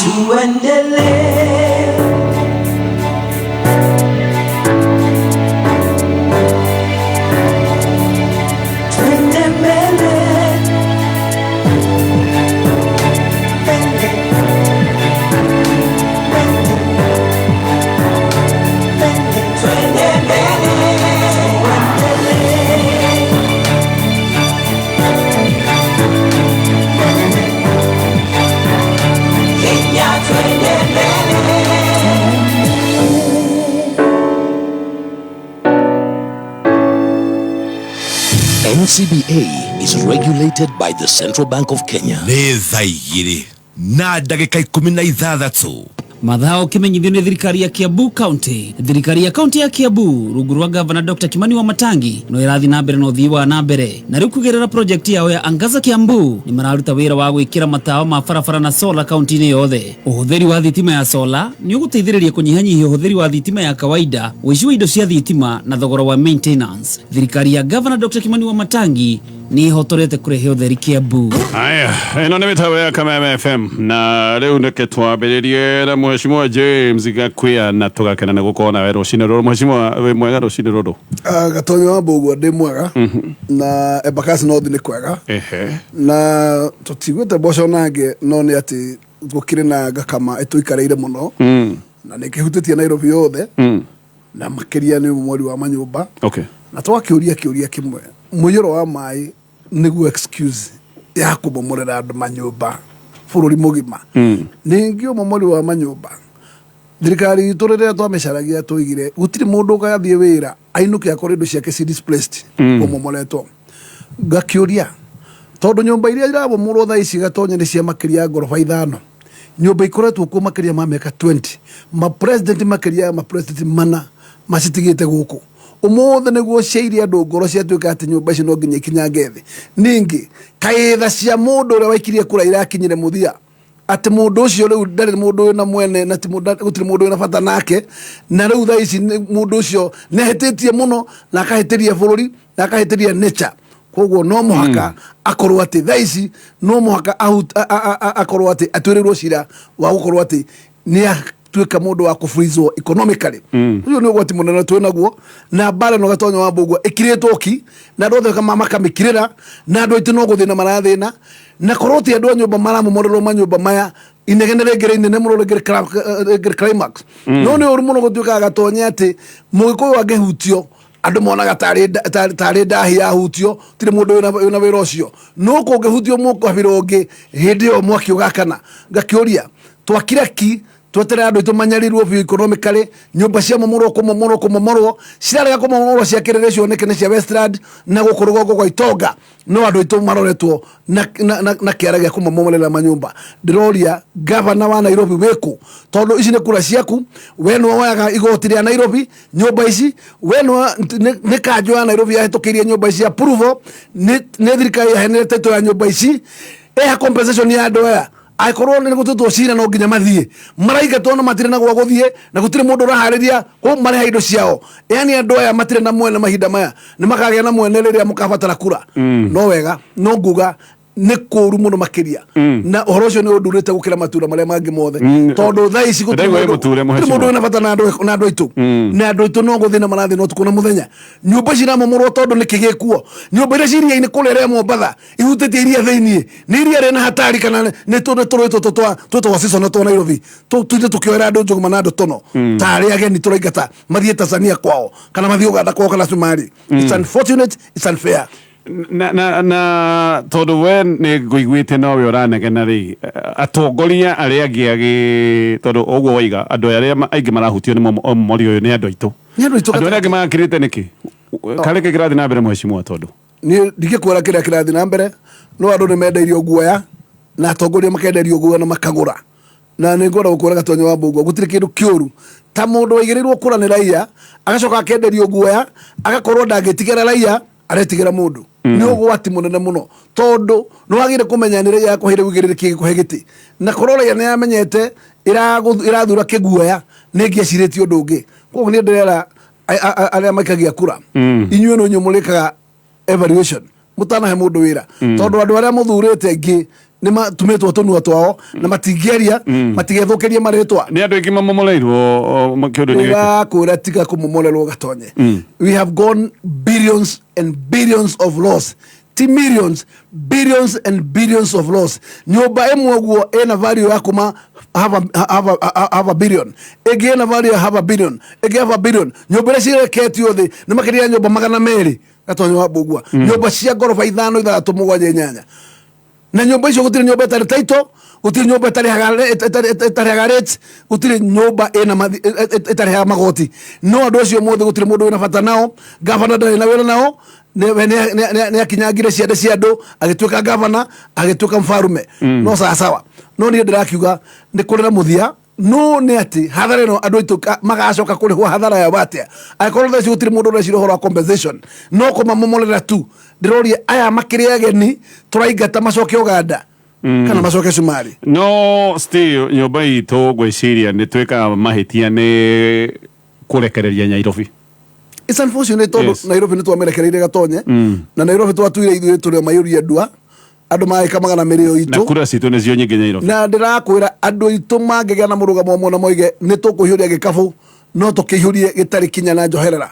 Tuendelee. Twende mbele. Mbele. Mbele. Mbele. Twende mbele. Tuendelee. Mbele. Kenya twende mbele. NCBA is regulated by the Central Bank of Kenya. Nĩ thaa 2:16. Mathao kimenyithio nĩ thirikari ya Kiambu County. Thirikari ya kaunti ya Kiambu rungu rwa gavana Dr. Kimani Wamatangi no irathi na mbere na uthii wa na mbere na riu kugerera project yao ya Angaza Kiambu ni mararuta wira wa gwikira matawa ma barabara na sola kaunti-inĩ yothe. Ũhũthĩri wa thitima ya sola ni ũgũteithĩrĩria kũnyihanyihia ũhũthĩri wa thitima ya kawaida, ũici wa indo cia thitima na thogora wa maintenance. Thirikari ya gavana Dr. Kimani Wamatangi ni ihotorete kũrehe ũtheri Kiambu. Aya, ĩno nĩ mĩtambo ya Kameme FM na rĩu nĩke twambĩrĩrie na mheshimiwa James Gakuya na tũgakena nĩ gũkorwo nawe rũcinĩ rũrũ. Mheshimiwa, wĩ mwega rũcinĩ rũrũ? Ah, Gatonyo wa Mbũgua ndĩ mwega na Embakasi North nĩ kwega. Na tũtiguĩte mboco nangĩ no nĩ atĩ gũkĩrĩ na ngakama ĩtũikarĩire mũno na nĩ kĩhutĩtie Nairobi yothe na makĩria nĩ ũmomori wa manyũmba. Na twakĩũria kĩũria kĩmwe, mũiyũro wa maĩ nĩguo excuse ya kũmomorera andũ manyũmba bũrũri mũgima? Ningĩ ũmomori wa manyũmba, thirikari itũ rĩrĩa twamĩcaragia tũigire gũtirĩ mũndũ ũgathiĩ wĩra ainũke akore indo ciake ci displaced, kũmomoretwo. Ngakĩũria, tondũ nyũmba iria iramomorwo thaa ici, Gatonya, nĩ cia makĩria ya ngoroba 5, nyũmba ikoretwo kuo makĩria ma mĩaka 20, mapresident makĩria ya mapresident mana macitigĩte gũkũ, ũmũthĩ nĩguo ciairie andũ ngoro ciatuĩka atĩ nyũmba icio no nginya ikinyange thĩ. Ningĩ kaĩtha cia mũndũ ũrĩa waikirie kura irakinyire mũthia atĩ mũndũ ũcio rĩu ndarĩ mũndũ wĩna mwene na ti gũtirĩ mũndũ wĩna bata nake, na rĩu thaa ici mũndũ ũcio nĩ ahĩtĩtie mũno na akahĩtĩria bũrũri na akahĩtĩria nature. Koguo no mũhaka akorwo atĩ thaa ici no mũhaka akorwo atĩ atuĩrĩrwo cira wa gũkorwo atĩ nĩ atuĩka mũndũ wa kũfreezwo economically. Ũcio nĩ ũgwati mũnene twĩ naguo na mbara ĩno, Gatonya wa Mbũgua, ĩkirĩtwo ki na andũ othe makamĩkirĩra na andũ aitũ no gũthĩna marathĩna, na korwo ti andũ a nyũmba maramomorerwo manyũmba maya, inegene rĩngĩ rĩ inene mũno, rĩngĩ climax. No nĩ ũru mũno gũtuĩkaga, Gatonya, atĩ mũgĩkũyũ angĩhutio andũ monaga tarĩ ndahi yahutio, tirĩ mũndũ wĩna wĩra ũcio, no kũngĩhutio mũkabira ũngĩ, hĩndĩ ĩyo mwaki ũgakana. Ngakĩũria, twakira ki tweterera andũ aitũ manyarirwo biũ economically, nyũmba cia momorwo kũmomorwo kũmomorwo, cirarega kũmomorwo cia kĩrĩrĩ cioneke nĩ cia Westland na gũkũ rũgongo gwa itonga, no andũ aitũ maroretwo na kĩara gĩa kũmomorera manyũmba. Ndĩroria gavana wa Nairobi, wĩkũ? Tondũ ici nĩ kura ciaku, we nĩwe woyaga igoti rĩa Nairobi. Nyũmba ici we nĩwe nĩ kanjũ ya Nairobi yahĩtũkĩirie nyũmba ici approval, nĩ thirikari yaheanire title ya nyũmba ici. Ĩha compensation ya andũ aya. Angĩkorwo nĩ gũtuĩtwo cira, no nginya mathiĩ maraingatwo na matirĩ na gwa gũthiĩ na gũtirĩ mũndũ ũraharĩria kũmareha indo ciao. Yani andũ aya matirĩ na mwene. Mahinda maya nĩ makagĩa na mwene rĩrĩa mũkabatara kura. No wega no nguga nĩ kũru mũno makĩria, na ũhoro ũcio nĩ ũndurĩte gũkĩra matura marĩa mangĩ mothe, tondũ thaa ici gũtirĩ Ndaigua wĩ mũndũ mũture, gũtirĩ mheshimiwa. mũndũ wĩna bata na andũ aitũ, na andũ aitũ no gũthĩna marathĩna ũtukũ na mũthenya. Nyũmba ciramomorwo tondũ nĩkĩ gĩkuo? Nyũmba iria ciria-inĩ kũrĩa rĩa Mombatha ihutĩtie iria thĩiniĩ, nĩ iria rĩna hatari kana nĩ tũrũĩ tũtũ twĩtagwo season twa Nairobi tuite tũkĩoera andũ njũgũma na andũ tono tarĩ ageni tũraingata mathiĩ Tanzania kwao kana mathiĩ Uganda kwao kana Somali. It's unfortunate, it's unfair. Na tondũ we nĩ ngũiguĩte nowe ũranegena rĩ, atongoria arĩa angĩ agĩ tondũ ũguo waiga andũ arĩa aingĩ marahutio nĩ ũmomori ũyũ nĩ andũ aitũ. Nĩ andũ aitũ. Andũ arĩa angĩ makĩrĩte nĩkĩ? Karĩ kĩ kĩrathiĩ na mbere, mheshimiwa? Tondũ Niĩ ndingĩkwĩra kĩrĩa kĩrathiĩ na mbere, no andũ nĩ mendeirio guoya na atongoria makenderio guoya na makagũra. Na nĩ ngwenda gũkwĩra, Gatonyo wa Mbũgua, gũtirĩ kĩndũ kĩũru ta mũndũ waigĩrĩirwo kũra nĩ raia agacoka akenderio guoya, agakorwo ndangĩtigĩra raia, aretigĩra mũndũ. Nĩ ũgwati mũnene mũno, tondũ nĩ wagĩrĩire kũmenya nĩ raia yakũheire ũigĩrĩrĩki gĩkũhe gĩtĩ, na korwo raia nĩ yamenyete ĩrathura kĩguoya, nĩ ĩngĩecirĩtie ũndũ ũngĩ. Koguo niĩ ndĩrera arĩa maikagia kura, inyuĩ no inyuĩ mũrĩkaga evaluation mũtanahe mũndũ wĩra, tondũ andũ arĩa mũthurĩte aingĩ Nĩ matumĩtwo tũnua twao na matingĩaria, matigethũkĩrie marĩtwa. Nĩ andũ aingĩ mamomoreirwo kĩũndũ-inĩ gĩkĩ. Ndĩrakwĩra, tiga kũmomorerwo, gatonye. We have gone billions and billions of loss, ti millions, billions and billions of loss. Nyũmba ĩmwe ũguo ĩna value ya kuma half a billion, ĩngĩ ĩna value ya half a billion, ĩngĩ half a billion. Nyũmba iria cireketio thĩ nĩ makĩria ya nyũmba 200, gatonye wa mbũgua, nyũmba cia ngoroba ithano, ithathatũ, mũgwanja, inyanya. Na nyũmba icio gũtirĩ nyũmba ĩtarĩ title, gũtirĩ nyũmba ĩtarĩhaga rates, gũtirĩ nyũmba ĩna ĩtarĩhaga magoti. No andũ acio mothe gũtirĩ mũndũ wĩna bata nao. Gavana ndarĩ na wĩra nao. We nĩ akinyangire ciande cia andũ, agĩtuĩka gavana, agĩtuĩka mfarume. No sawa, no niĩ ndĩrakiuga nĩ kũrĩ na mũthia. No nĩ atĩ hathara ĩno andũ aitũ magacoka kũrĩhwo hathara yao atĩa, angĩkorwo thaa ici gũtirĩ mũndũ ũreciria ũhoro wa compensation, no kũmamomorera tu? Ndĩroria aya makĩrĩ ageni tũraingata macoke Uganda kana macoke Cumari. No still nyũmba itũ ngwĩciria nĩ twĩkaga mahĩtia nĩ kũrekereria Nyairobi. It's unfortunate tondũ Nairobi nĩ twamerekereire, gatonye, na Nairobi twatuire ithuĩ tũrĩ o maiyũria ndua, andũ magĩkamaga na mĩrĩo Na itũ. Kura citũ nĩcio nyingĩ Nyairobi. Na ndĩrakwĩra andũ aitũ mangĩgĩa na mũrũgamo ũmwe na moige nĩ tũkũhiũria gĩkabũ, no tũkĩihũrie gĩtarĩ kinya na njoherera.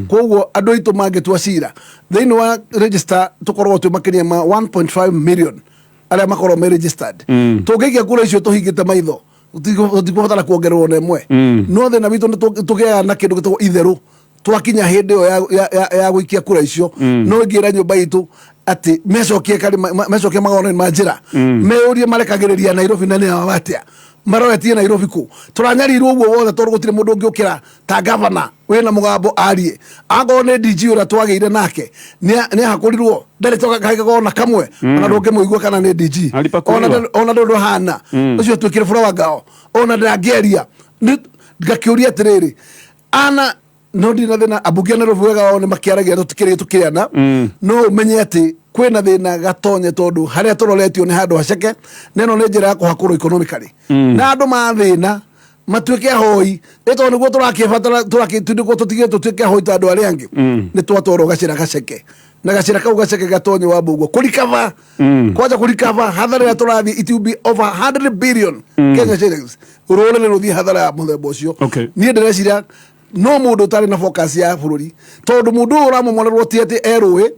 Koguo andũ aitũ mangĩtua cira thĩinĩ wa register, tũkoragwo twĩ makĩria ma 1.5 million arĩa makoragwo me registered. Tũngĩikia kura icio tũhingĩte maitho, tũtikũbatara kuongererwo na ĩmwe. No thĩna witũ nĩ tũgĩaga na kĩndũ gĩtagwo itherũ twakinya hĩndĩ ĩyo ya gũikia kura icio. No ingĩra nyũmba itũ atĩ mecokie karĩ mecokie magongona ma njĩra, meyũrie marekagĩrĩria Nairobi na nĩ atĩa maroretie Nairobi kũ tũranyarirwo ũguo wothe, tondũ gũtirĩ mũndũ ũngĩũkĩra ta gavana wĩna mũgambo arie. Angorwo nĩ DG ũrĩa twagĩire nake nĩ ahakũrirwo, ndarĩ toka kamwe ona ndũngĩmũigua kana nĩ DG. Alipakuliwa. Ona ndũ ndũhana ũcio twĩkĩre bũra wa ngao, ona ndangĩaria. Ngakĩũria atĩrĩrĩ, ana no ndina thĩna ambunge a Nairobi wega wao nĩ makĩaragia, tũtikĩrĩ tũkĩrĩana. No ũmenye atĩ kwĩna thĩna, gatonye, tondũ harĩa tũroretio nĩ handũ haceke, na ĩno nĩ njĩra ya kũhakũrwo economically na andũ mathĩna matuĩke ahoi, ĩ tondũ nĩguo tũrakĩbatara tũrakĩtindĩkwo tũtige tũtuĩke ahoi ta andũ arĩa angĩ. Nĩ twatwarwo gacĩra gaceke, na gacĩra kau gaceke, gatonye wa mbũguo, kũrikava kwanja kũrikava hathara ĩrĩa tũrathiĩ, it will be over 100 billion Kenya shillings. Rũrĩrĩ rũthiĩ hathara ya mũthemba ũcio. Niĩ ndĩreciria no mũndũ ũtarĩ na focus ya bũrũri, tondũ mũndũ ũyũ ũramomorerwo ti atĩ erũĩ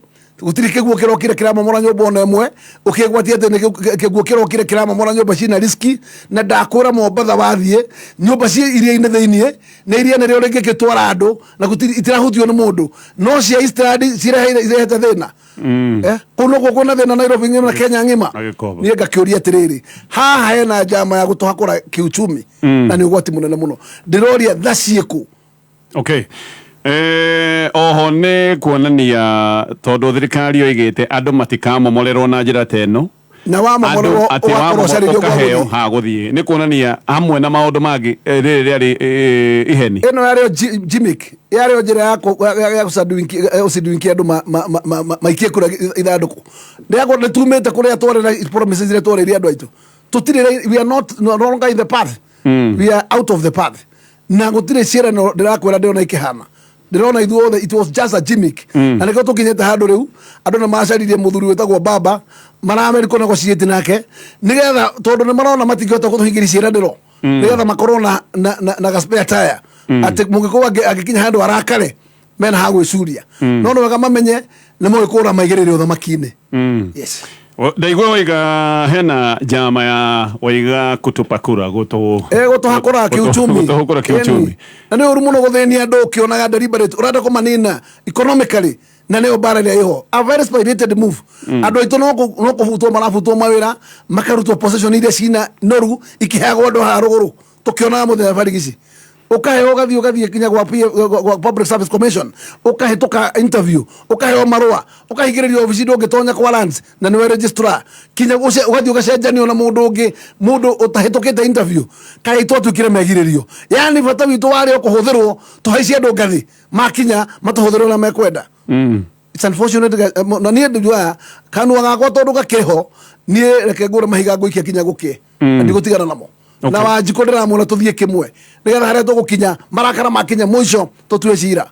gũtirĩ kĩguũ kĩrokire kĩramomora nyũmba ona ĩmwe, ũkĩgwatia atĩ nĩ kĩguũ kĩrokire kĩramomora nyũmba cina riski. Na ndakwĩra Mombatha wathiĩ nyũmba ciĩ iria-inĩ thĩiniĩ, na iria nĩrĩo rĩngĩgĩtwara andũ na gũtirĩ itirahutio nĩ mũndũ, no cia Eastland cirehete thĩna. Kũu nokuo kwĩna thĩna Nairobi ng'ima na Kenya ng'ima. Na Gĩkomba. Niĩ ngakĩũria atĩrĩrĩ, haha hena njama ya gũtũhakũra kiuchumi na nĩ ũgwati mũnene mũno. Ndĩroria tha ciĩkũ? Okay. Oho nĩ kuonania tondũ thirikari yoigĩte andũ matikamomorerwo na njĩra ta ĩno. Na wamomorerwo atĩ ũgakorwo ũcarĩrio gwa ũkaheo gũthiĩ. ha gũthiĩ, nĩ kuonania hamwe na maũndũ mangĩ, rĩrĩ rĩarĩ iheni. Ĩno yarĩo gimmick, yarĩo njĩra ya gũcidwinki andũ maikie kura ithandũkũ. Ndĩrakorwo nĩ tumĩte kũrĩa twarĩ na promises iria twarĩirie andũ aitũ. Tũtirĩ, we are not no longer in the path, we are out of the path, na gũtirĩ ciĩranĩro ndĩrakwĩra ndĩrona ikĩhana. Ndĩrona ithuothe it was just a gimmick, na nĩkĩo tũkinyĩte handũ rĩu andũ nĩ macaririe mũthuri wĩtagwo baba marameri kũ negotiate nake, nĩgetha tondũ nĩ marona matingĩhota kũtũhingĩria ciĩranĩro, nĩgetha makorwo na ga spare tire, atĩ mũgĩkũyũ angĩkinya handũ arakare mena ha gwĩcuria. No nĩ wega mamenye nĩ mũgĩkũyũ ũramaigĩrĩire ũthamaki-inĩ. Yes. Ndaigua waiga hena njama ya waiga kutupakura gutu Gũtũhakũra kiuchumi. Gũtũhakũra kiuchumi. Ĩni. Na nĩ ũru mũno gũthĩnia andũ ũkĩonaga deliberate ũrenda kũmanina economically, na nĩyo mbara ĩrĩa ĩho, a very spirited move. Andũ aitũ no kũbutwo marabutwo mawĩra, makarutwo position iria cina noru, ikĩheagwo andũ haha rũgũrũ tũkĩonaga mũthenya barigici. Ũkaheo, ũgathiĩ kinya gwa Public Service Commission, ũkahĩtũka interview, ũkaheo marũa, ũkahingĩrĩrio obici, ndũngĩtonya kwa lands na nĩwe registrar, kinya ũgathiĩ ũgacenjanio na mũndũ ũngĩ, mũndũ ũtahĩtũkĩte interview. Kaĩ twatuĩkire megirĩrio? Yani bata witũ warĩ o kũhũthĩrwo, tũhaicie andũ ngathĩ, makinya matũhũthĩrwo na mekwenda. It's unfortunate, na niĩ njugaga kanua gakwa tondũ gakĩrĩ ho. Niĩ reke ngũre mahiga ngũikia kinya gũkĩe na ndigũtigana namo. Na Wanjikũ ndĩramwona tũthiĩ kĩmwe, nĩgetha harĩa tũgũkinya marakara makinya mũico tũtue cira.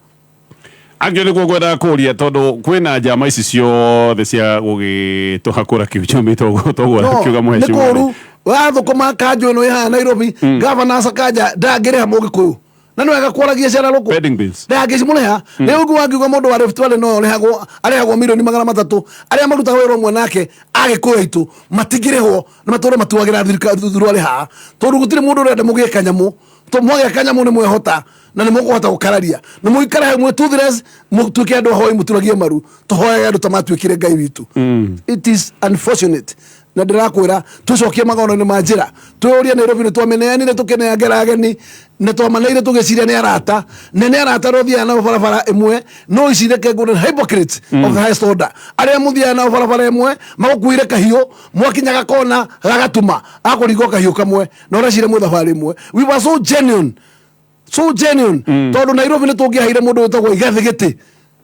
Angĩ nĩguo ngwendaga kũria, tondũ kwĩna njama ici ciothe cia gũgĩtũhakũra kiuchumi, toguo arakiuga nĩ mũhecimiwa. kũru wathũkũma kanjũ ĩno ĩhaha Nairobi, gavana Sakaja ndangĩrĩha mũgĩkũyũ, na nĩ wega kwaragia ciana rũkũ. Pending bills. Ndangĩcimũrĩha. Rĩu ũguo wangiuga mũndũ wa Rift Valley no arĩhagwo, arĩhagwo 300,000,000, arĩa marutaga wĩra ũmwe nake agĩkũyũ aitũ matingĩrĩhwo, nĩ matũre matuagĩra thirikari haha, tondũ gũtirĩ mũndũ ũrenda mũgĩe kanyamũ. To mwagĩa kanyamũ nĩ mwehota na nĩ mũkũhota gũkararia na mũikare hau mwĩ toothless, mũtuĩke andũ ahoi, mũturagie maru, tũhoyage andũ ta matuĩkire Ngai witũ. It is unfortunate, na ndĩrakwĩra tũcokie magongona-inĩ ma njĩra, twĩũrie Nairobi nĩ twamĩneanire tũkĩnengera ageni, na twamaneire tũgĩciria nĩ arata, na nĩ arata arĩa ũthiaga nao barabara ĩmwe, no ici reke ngũre hypocrites of the highest order, arĩa mũthiaga nao barabara ĩmwe magũkuire kahiũ, mwakinyaga kona gagatuma akũringwo kahiũ kamwe, na ũreciria mwĩ thabarĩ ĩmwe. We were so genuine, so genuine, tondũ Nairobi nĩ tũngĩaheire mũndũ wĩtagwo Igathĩ gĩtĩ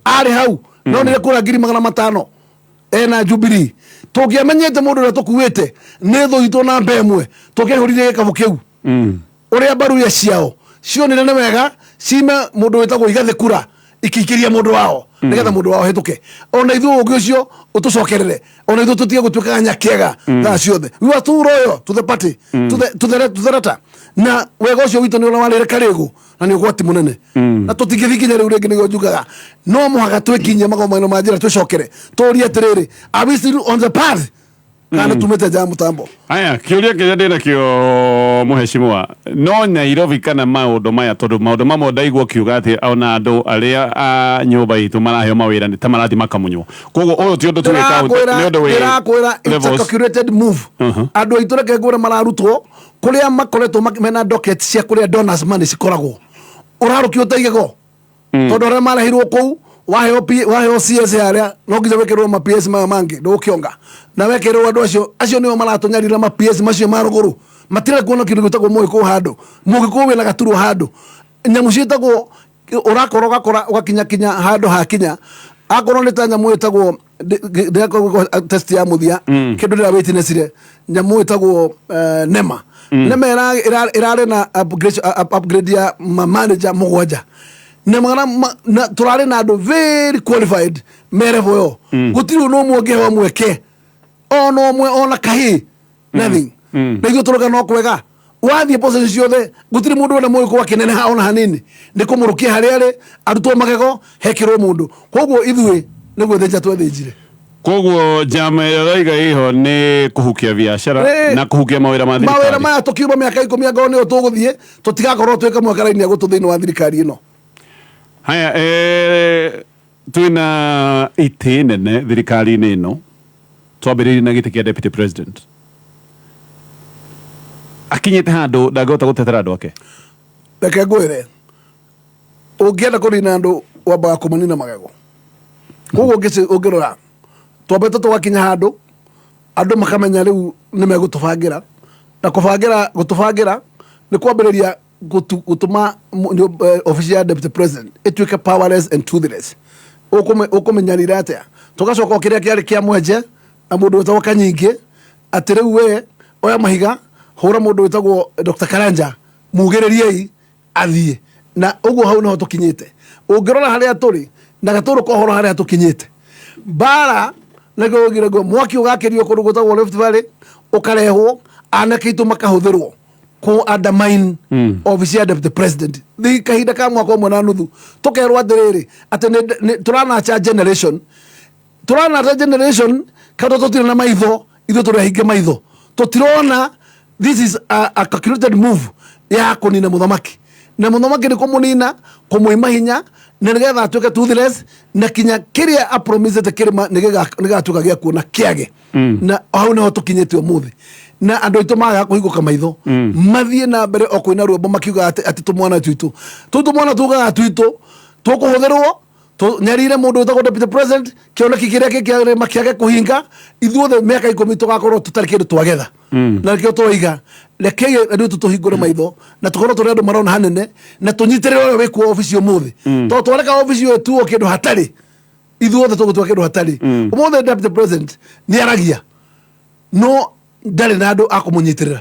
arĩ hau, no nĩ kũra 500,000 ena Jubilee. Tũngĩamenyete mũndũ ũrĩa tũkuĩte nĩ thũ itũ namba ĩmwe, tũngĩaihũririe gĩkabũ kĩu. Ũrĩa mbaruya ciao cionire nĩ wega cime mũndũ wĩtagwo Igathĩ kura, ikĩikĩria mũndũ wao nĩgetha mũndũ wao hĩtũke. Ona ithuĩ ũngĩ ũcio ũtũcokerere, ona ithuĩ tũtige gũtuĩkaga nyakĩega thaa ciothe. We were too loyal to the party, to the letter, na wega ũcio witũ nĩ ũrĩa warĩre karĩgũ, na nĩ ũgwati mũnene, na tũtingĩthiĩ nginya rĩu rĩngĩ. Nĩguo njugaga no mũhaka twĩkinyie magomano ma njĩra, twĩcokere tũrie atĩrĩrĩ, are we still on the path kana tumĩte nja ya mũtambo? Aya, kĩũria kĩrĩa ndĩnakĩo, mũhecimiwa, no Nairobi kana maũndũ maya, tondũ maũndũ mamwe ndaigua ũkiuga atĩ ona andũ arĩa a nyũmba itũ maraheo mawĩra nĩ ta marathiĩ makamunywo, koguo ũyũ ti ũndũ tuwĩka, nĩ ũndũ wĩ Ndĩrakwĩra it's a levels. calculated move. Andũ aitũ, reke ngwĩre, mararutwo kũrĩa makoretwo mena docket cia kũrĩa donors money cikoragwo, ũrarũkio ũtaigego, tondũ arĩa marehirwo kũu, waheo waheo CS harĩa, no nginya wĩkĩrwo ma PS maya mangĩ, ndũgũkĩonga na wekĩrwo andũ acio, acio nĩo maratũnyarira. Ma PS macio ma rũgũrũ matirenda kuona kĩndũ gĩtagwo mũgĩkũyũ handũ, mũgĩkũyũ wĩna gaturwa handũ, nyamũ ciĩtagwo ũrakora ũgakora ũgakinya kinya handũ hakinya, akorwo nĩ ta nyamũ ĩtagwo ndĩrakorwo test ya mũthia, kĩndũ ndĩra witnessire, nyamũ ĩtagwo nema nema ĩrarĩ na upgrade ya ma manager mũgwanja, na magana na tũrarĩ na andũ very qualified me level ĩyo, gũtirĩ ũndũ ũmwe ũngĩheo mweke ona ũmwe, ona kahĩ, nothing. Na ithuĩ tũroga no kwega wathiĩ position ciothe, gũtirĩ mũndũ wena mũgĩkũ akĩneneha ona hanini, nĩ kũmũrũkia harĩa arĩ, arutwo magego, hekĩrwo mũndũ. Koguo ithuĩ nĩ gwĩthĩnja twethĩnjire. Koguo njama ĩrĩa ũraiga ĩho nĩ kũhukia biacara na kũhukia mawĩra ma mawĩra thirikari. Maya tũkiuma mĩaka 10 angorwo nĩyo tũgũthiĩ, tũtigakorwo twĩ kamwe karaini gũtũ thĩinĩ wa thirikari ĩno. Haya, twĩna itĩ nene thirikari-inĩ ĩno, twambĩrĩirie na gĩtĩ kĩa deputy president, akinyĩte handũ ndangĩhota gũtetera andũ ake. Reke ngwĩre, ũngĩenda kũnina andũ wambaga kũmanina magego. Koguo ũngĩrora twambĩte tũgakinya handũ andũ makamenya rĩu nĩ megũtũbangĩra, na kũbangĩra gũtũbangĩra nĩ kwambĩrĩria gũtũma ofici ya deputy president ĩtuĩke powerless and toothless. Ũkũmenyarira atĩa? Tũgacoka o kĩrĩa kĩarĩ kĩa mwenje na mũndũ wĩtagwo Kanyingĩ, atĩ rĩu we oya mahiga, hũra mũndũ wĩtagwo Dr. Karanja, mugĩrĩriei athiĩ. Na ũguo hau nĩho tũkinyĩte. Ũngĩrora harĩa tũrĩ na gatũrũ kohoro harĩa tũkinyĩte mbara, nĩguo ũgire nguo mwaki ũgakĩrio kũndũ gwĩtagwo Rift Valley, ũkarehwo anake aitũ makahũthĩrwo kũ undermine office ya deputy president thi kahinda ka mwaka ũmwe na nuthu. Tũkerwo atĩrĩrĩ, atĩ tũranacha generation, tũranata generation kando tũtirĩ na maitho, ithuĩ tũrĩ ahinge maitho, tũtirona this is a calculated move ya kũnina mũthamaki, na mũthamaki nĩ kũmũnina, kũmũima hinya, na nĩgetha atuĩke toothless, na kinya kĩrĩa apromisete kĩrĩma nĩgĩgatuĩka gĩa kuona kĩage. Na hau nĩho tũkinyĩte ũmũthĩ, na andũ aitũ magaga kũhingũka maitho, mathiĩ na mbere o kũina rwĩmbo makiuga atĩ tũmwana twitũ tũu, tũmwana tugaga twitũ tũkũhũthĩrwo nyarire mũndũ wĩtagwo deputy president, kĩoneki kĩrĩa kĩkĩarĩma kĩage kũhinga. Ithuothe mĩaka 10 tũgakorwo tũtarĩ kĩndũ twagetha. Na nĩkĩo tũroiga rekei andũ aitũ tũhingũre maitho na tũkorwo tũrĩ andũ marona hanene, na tũnyitĩrĩre ũrĩa wĩkuo obici ũmũthĩ, tondũ twareka obici ĩyo ĩtuo kĩndũ hatarĩ, ithuothe tũgũtua kĩndũ hatarĩ. Ũmũthĩ deputy president nĩ aragia, no ndarĩ na andũ a kũmũnyitĩrĩra,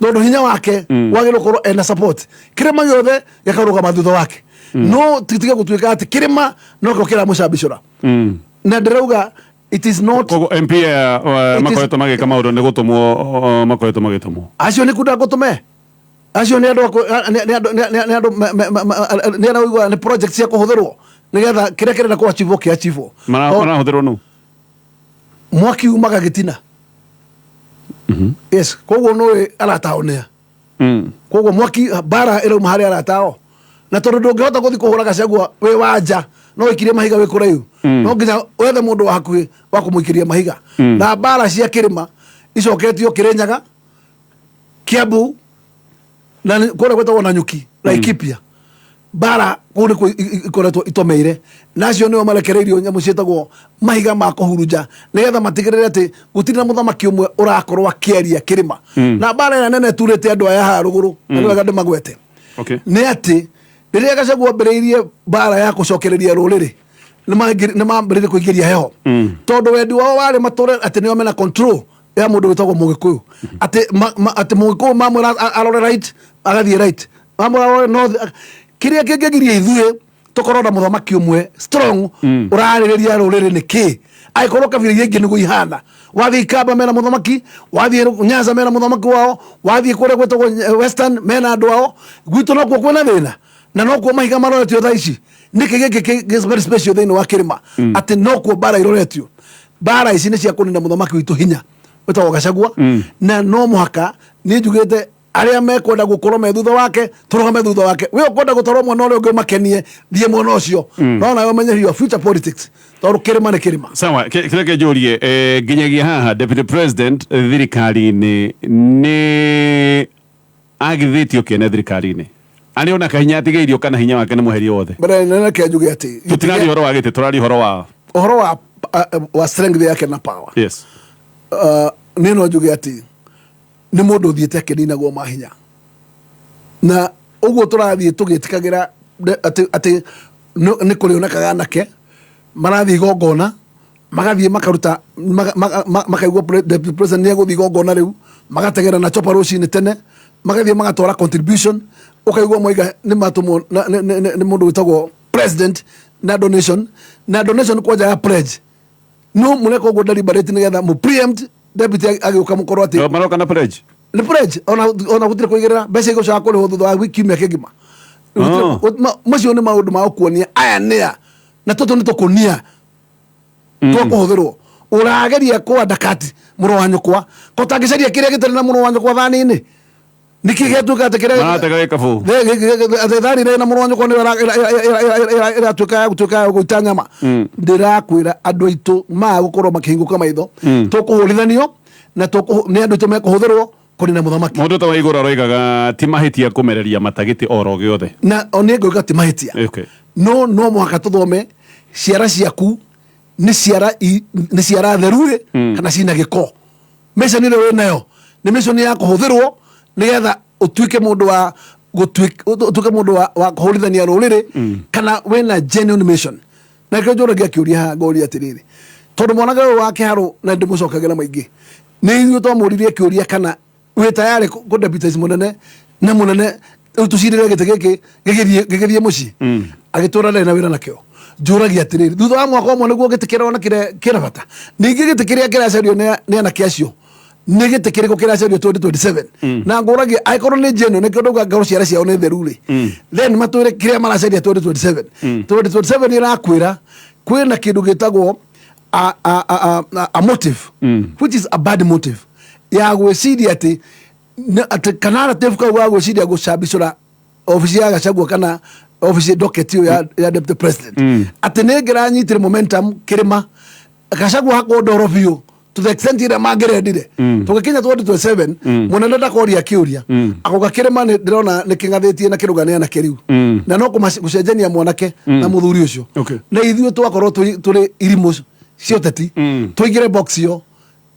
tondũ hinya wake wagĩrĩirwo gũkorwo ena support, kĩrĩma gĩothe gĩkarũgama thutha wake. No titige gũtuĩka atĩ kĩrĩma nokĩo kĩramũcambicũra, na ndĩrauga it is not. Koguo MP aya makoretwo magĩka maũndũ nĩ gũtũmwo, makoretwo magĩtũmwo. Acio nĩ kunda ngũtũme, acio nĩ andũ nĩ andũ nĩ andũ nĩ araigua nĩ project cia kũhũthĩrwo nĩgetha kĩrĩa kĩrenda kũ achieve kĩ achieve. Marahũthĩrwo nũ? Mwaki umaga gĩtina, yes. Koguo nũĩ arataonea. Koguo mwaki mbara ĩrauma harĩa aratao, na tondũ ndũngĩhota gũthiĩ kũhũra Gachagua wĩ wa nja, no wĩkirie mahiga wĩ kũraihu, no nginya wethe mũndũ wa hakuhĩ wa kũmũikĩria mahiga. Na mbara cia kĩrĩma icoketio Kĩrĩnyaga, Kiambu na kũrĩa gwĩtagwo Nanyuki, Laikipia. Mbara kũu nĩkuo ikoretwo itomeire, na acio nĩo marekereirio nyamũ ciĩtagwo mahiga ma kũhurunja nĩgetha matigĩrĩre atĩ gũtirĩ na mũthamaki ũmwe ũrakorwo akĩaria kĩrĩma. Na mbara ĩrĩa nene ĩturĩte andũ aya haha rũgũrũ, na nĩ wega ndĩmagwete, nĩ atĩ rĩrĩa Gachagua ambĩrĩirie mbara ya gũcokereria rũrĩrĩ, nĩ mambĩrĩirie kũingĩria heho, tondũ wendi wao warĩ matũre atĩ nĩo mena control ya mũndũ wĩtagwo Mũgĩkũyũ, atĩ atĩ Mũgĩkũyũ mamwĩra arore right agathiĩ right, mamwĩra arore north. Kĩrĩa kĩngĩgiria ithuĩ tũkorwo na mũthamaki ũmwe strong ũrarĩrĩria rũrĩrĩ nĩ kĩ, angĩkorwo kabira iria ingĩ nĩguo ihana? Wathiĩ Ikamba mena mũthamaki, wathiĩ Nyanza mena mũthamaki wao, wathiĩ kũrĩa gwĩtagwo Western mena andũ ao. Gwitũ nokuo kwĩna thĩna na nokuo mahiga maroretio thaa ici. Nĩkĩ gĩkĩ very special thĩinĩ wa kĩrĩma atĩ nokuo mbara iroretio? Mbara ici nĩ cia kũnina mũthamaki witũ hinya wĩtagwo Gachagua, na no mũhaka niĩ njugĩte arĩa mekwenda gũkorwo me thutha wake tũrũgame thutha wake. We ũkwenda gũtwarwo mwena ũrĩa ũngĩ ũmakenie, thiĩ mwena ũcio, no nawe ũmenye your future politics, tondũ kĩrĩma nĩ kĩrĩma. Sawa, kĩrĩa kĩnjũrie, nginyagia haha deputy president thirikari-inĩ nĩ agithĩtio kĩene thirikari-inĩ, arĩ ona kahinya atigĩirio kana hinya wake nĩ mweherio wothe? Mbere nene reke njuge atĩ Tũtiraria ũhoro wa gĩtĩ, tũraria ũhoro wa ũhoro wa strength yake na power. Niĩ no njuge atĩ nĩ mũndũ ũthiĩte akĩninagwo mahinya, na ũguo tũrathiĩ tũgĩtĩkagĩra atĩ nĩ kũrĩonekaga anake marathiĩ igongona, magathiĩ makaruta makaigua deputy president nĩ egũthiĩ igongona rĩu, magategera na chopa rũcinĩ tene, magathiĩ magatwara contribution. Ũkaigua moiga nĩ matũmwo nĩ mũndũ wĩtagwo president na donation, na donation kwanja ya pledge. No mũreka ũguo deliberate nĩgetha mũ preempt deputy agĩũka mũkorwo atĩ Maroka na pledge? Nĩ pledge. Ona gũtirĩ kũigĩrĩra mbeca igũcoka kũrĩhwo thutha wa wiki kiumia kĩgima. Macio nĩ maũndũ ma gũkuonia aya nĩa na tũtũ nĩ tũkũnia twakũhũthĩrwo. Ũrageria kwandakati mũrũ wa nyũkwa ko tangĩcaria kĩrĩa gĩtarĩ na mũrũ wa nyũkwa thani-inĩ. Nĩkĩ gĩatuĩka atĩ kĩrĩa Maratega gĩkabũ. Atĩ thani ĩrĩa na mũrũ wa nyũkwa nĩyo ĩratuĩka ya gũtuĩka ya gũita nyama? Ndĩrakwĩra andũ aitũ maa gũkorwo makĩhingũka maitho, tũkũhũrithanio na nĩ andũ aitũ mekũhũthĩrwo kũnina mũthamaki. Mũndũ ta Waigũrũ aroigaga ti mahĩtia kũmereria matagĩtĩ oro gĩothe. Na o niĩ ngauga ti mahĩtia. No mũhaka tũthome ciara ciaku nĩ ciara nĩ ciara theru rĩ kana cina gĩko. Mission ĩrĩa wĩ nayo nĩ mission ya kũhũthĩrwo nĩgetha ũtuĩke mũndũ wa ũtuĩke mũndũ wa kũhũrithania rũrĩrĩ, kana wĩna genuine mission? Na kĩo njũragia kĩũria haha, ngoria atĩrĩrĩ, tondũ mwanake ũyũ wa Kĩharũ, na ndĩmũcokagĩra maingĩ, nĩ ithuĩ twamũririe kĩũria kana wĩ tayarĩ kũ deputize mũnene na mũnene rĩu tũcirĩre gĩtĩ gĩkĩ gĩgĩthiĩ mũciĩ, agĩtũra ndarĩ na wĩra nakĩo. Njũragia atĩrĩrĩ, thutha wa mwaka ũmwe nĩguo gĩtĩ kĩronekire kĩna bata? Ningĩ gĩtĩ kĩrĩa kĩracario nĩ anake acio nĩ gĩtĩ kĩrĩkũ kĩracario 2027? Na ngũragia, angĩkorwo nĩ genuine, nĩkĩo ndauga ngorwo ciara ciao nĩ theru rĩ, then matwĩre kĩrĩa maracaria 2027. 2027 ĩrakwĩra kwĩna kĩndũ gĩtagwo a motive, which is a bad motive ya gwĩciria atĩ atĩ kana narrative kau ga gwĩciria gũcambicũra obici ya Gachagua kana obici docket ĩyo ya deputy president, atĩ nĩ ngĩranyitire momentum kĩrĩma Gachagua hakwo ndoro biũ to the extent ĩrĩa mangĩrendire. Tũgĩkinya 2027, mũnene ndakoria kĩũria, akoga kĩrĩma nĩ ndĩrona nĩ kĩng'athĩtie na kĩrũgania na kĩriu, na no gũcenjania mwanake na mũthuri ũcio. Na ithuĩ twakorwo tũrĩ irimũ cia ũteti, tũingĩre box ĩyo,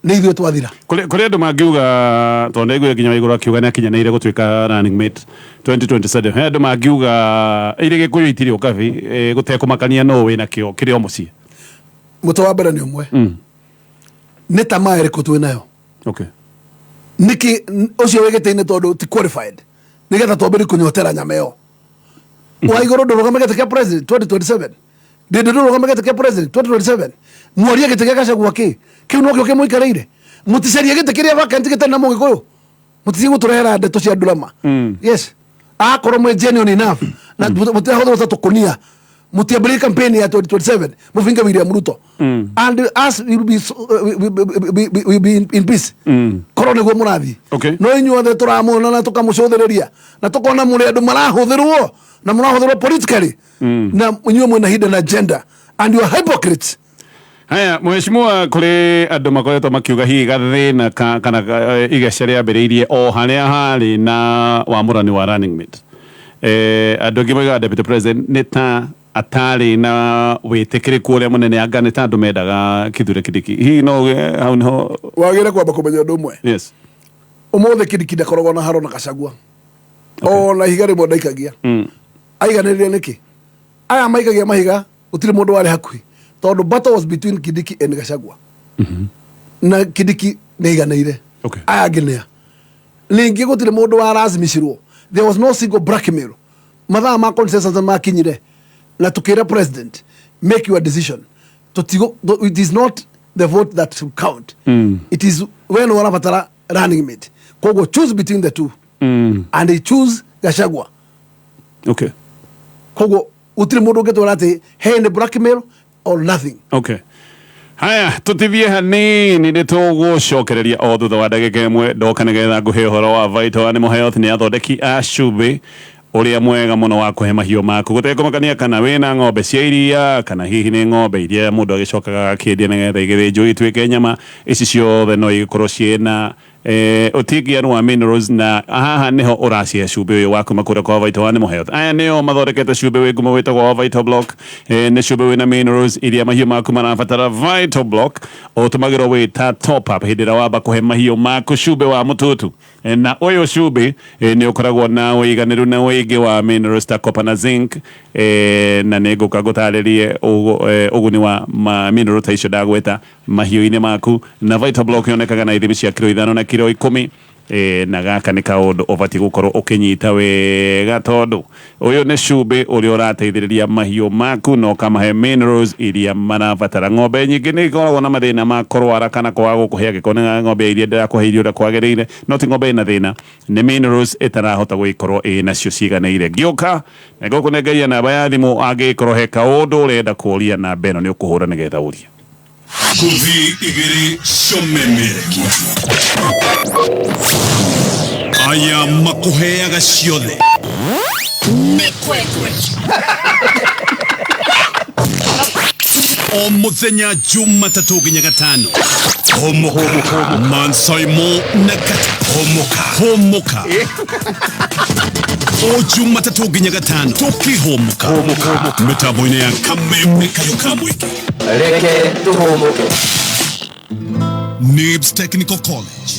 nĩ ithuĩ twathira. Kũrĩ andũ mangiuga, tondũ ndaiguire nginya Waigũrũ akiuga nĩ akinyanĩire gũtuĩka running mate 2027, he andũ mangiuga irĩ Gĩkũyũ itirĩ ũkabi, gũtekũmakania nũ wĩna kĩo kĩrĩ o mũciĩ. Mũtĩ wa mbere nĩ ũmwe, nĩ tamaa ĩrĩkũ twĩ nayo? Nĩkĩ ũcio wĩ gĩtĩ-inĩ, tondũ ti qualified, nĩgetha twambĩrĩrie kũnyotera nyama ĩyo? Wa igũrũ ndũrũgame gĩtĩ kĩa president 2027, ndĩndĩ ndũrũgame gĩtĩ kĩa president 2027. Muorie gĩtĩ kĩa Gachagua kĩ kĩu nokĩo kĩmũikarĩire. Mũticarie gĩtĩ kĩrĩa vacant gĩtarĩ na mũgĩkũyũ, mũticie gũtũrehera ndeto cia ndurama. Yes, akorwo mwĩ genuine enough na mũtirahũthĩrwo ta tũkũnia, mũtiambĩrĩrie campaign ya 2027, mũbinge William Ruto and us will be, we will be in peace, korwo nĩguo mũrathiĩ. No inyuothe tũramuona na tũkamũcũthĩrĩria na tũkona mũrĩ andũ marahũthĩrwo na mũrahũthĩrwo politically, na inyuĩ mwĩna hidden agenda and you are hypocrites. Haya, mheshimiwa, kũrĩ andũ makoretwo makiuga hihi gathĩna kana igeca rĩambĩrĩirie o harĩa harĩ na wamũrani wa running mate. Andũ aingĩ moigaga deputy president nĩ ta atarĩ na wĩtĩkĩrĩku ũrĩa mũnene, anga nĩ ta andũ mendaga Kithure Kindiki. Hihi no uge hau niho? Wagĩrĩire kwamba kũmenya ũndũ ũmwe. Ũmũthĩ Kindiki ndakoragwo na haro na Gachagua, ona ihiga rĩmwe ndaikagia. Aiganĩrĩre nĩkĩ? Aya maikagia mahiga, gũtirĩ mũndũ warĩ hakuhĩ, tondũ battle was between Kindiki and Gachagua, na Kindiki nĩ aiganĩire. Aya angĩ nĩa ningĩ gũtirĩ mũndũ warazimicirwo. There was no single blackmail. Mathaa ma consensus makinyire na tukĩra president, "Make your decision." Tutigo, it is not the vote that should count. It is when ũrabatara running mate, koguo choose between the two, and he choose Gachagua. Koguo gũtirĩ mũndũ ũngĩtwĩra atĩ he nĩ blackmail or nothing. Okay, haya, tũtithie hanini, nĩ tũgũcokereria o thutha wa ndagĩka ĩmwe. Ndoka nĩgetha ngũhe ũhoro wa Vital Animal Health. Nĩ athondeki a cumbĩ ũrĩa mwega mũno wa kũhe mahiũ maku, gũtekũmakania kana wĩna ng'ombe cia iria kana hihi nĩ ng'ombe iria mũndũ agĩcokaga agakĩendia nĩgetha igĩthĩnjwo ituĩke nyama. Ici ciothe no igĩkorwo ciĩna ũtingianu wa minerals, na haha niho ũracihe cumbĩ ũyũ wa kuma kũrĩa kwa Vital Animal Health. Aya nĩo mathondekete cumbĩ wĩ ngumo wĩtagwo wa Vital Block. Nĩ cumbĩ wĩna minerals iria mahiũ maku marabatara. Vital Block ũtũmagĩrwo wĩ ta top up hĩndĩ ĩrĩa wamba kũhe mahiũ maku cumbĩ wa mũtutu. Na ũyũ cumbĩ nĩ ũkoragwo na ũiganĩru na ũingĩ wa minerals ta copper na zinc. Na nĩ ngũka ngũtarĩrie ũguni wa mineral ta icio ndagweta mahiũ-inĩ maku. Na Vital Block yonekaga na ithimi cia kiro 5 na kiro 10. Na gaka nĩ kaũndũ ũbatiĩ gũkorwo ũkĩnyita wega, tondũ ũyũ nĩ cumbĩ ũrĩa ũrateithĩrĩria mahiũ maku na ũkamahe minerals iria marabatara. Ng'ombe nyingĩ nĩ ikoragwo na mathĩna ma kũrwara kana kwaga gũkũhe, angĩkorwo nĩ ng'ombe ya iria ndĩrakũhe irio ũrĩa kwagĩrĩire, no ti ng'ombe ĩna thĩna, nĩ minerals ĩtarahota gũgĩkorwo ĩ nacio ciganĩire. Ngĩũka nĩngũkũnengeria namba ya thimũ, angĩkorwo he kaũndũ ũrenda kũũria, namba ĩno nĩ ũkũhũra nĩgetha ũrie. Ngũthi igĩrĩ ciomemerekia aya makũheaga ciothe. Mĩkwekwe. O mũthenya Jumatatũ nginya Gatano, hũmũka Mansaimo na Kata. Hũmũka, hũmũka o Jumatatũ nginya Gatano, tũkĩhũmũka mĩtambo-inĩ ya Kameme Kayo ka Mũingĩ. Reke tũhũmũke. NIBS Technical College.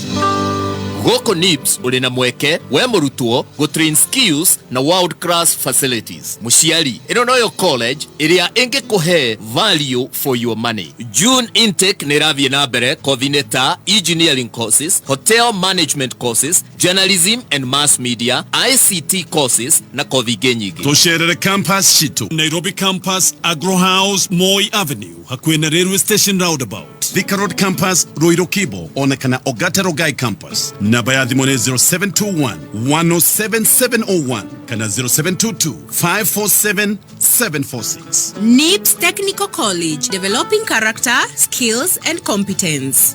Gũkũ NIBS ũrĩ na mweke we mũrutwo gũtrain skills na world class facilities. Mũciari, ĩno noyo college ĩrĩa ĩngĩkũhe value for your money. June intake nĩ ĩrathiĩ na mbere, kothi-inĩ ta engineering courses, hotel management courses, journalism and mass media, ICT courses na kothi ingĩ nyingĩ. Tũcerere campus citũ: Nairobi campus, Agro House, Moi Avenue, hakuhĩ na railway station roundabout; Thika Road campus, Ruiru Kibo, ona kana Ogata Rongai campus. Namba ya thimũ nĩ 0721 107 701 kana 0722 547 746. NIBS Technical College, developing character, skills and competence.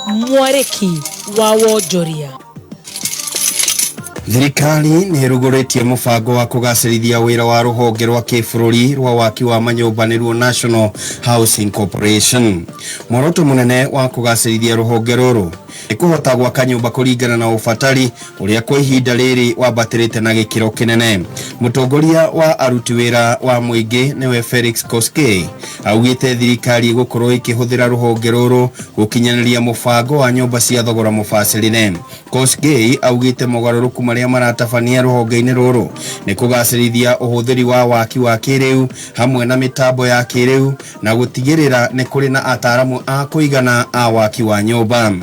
Mwarĩki wa wonjoria. Thirikari nĩ ĩrugũrĩtie mũbango wa kũgacĩrithia wĩra wa rũhonge rwa kĩbũrũri rwa waki wa manyũmba, nĩruo National Housing Corporation. Muoroto mũnene wa kũgacĩrithia rũhonge rũrũ nĩ kũhota gwaka nyũmba kũringana na ũbatari ũrĩa kwa ihinda rĩrĩ wambatĩrĩte na gĩkĩro kĩnene. Mũtongoria wa aruti wĩra wa mũingĩ, nĩwe Felix Koskei, augĩte thirikari ĩgũkorwo ĩkĩhũthĩra rũhonge rũrũ gũkinyanĩria mũbango wa nyũmba cia thogora mũbacĩrĩre. Koskei augĩte mogarũrũku marĩa maratabania rũhonge-inĩ rũrũ nĩ kũgacĩrithia ũhũthĩri wa waki wa kĩrĩu hamwe na mĩtambo ya kĩrĩu, na gũtigĩrĩra nĩ kũrĩ na ataaramu a kũigana a waki wa nyũmba.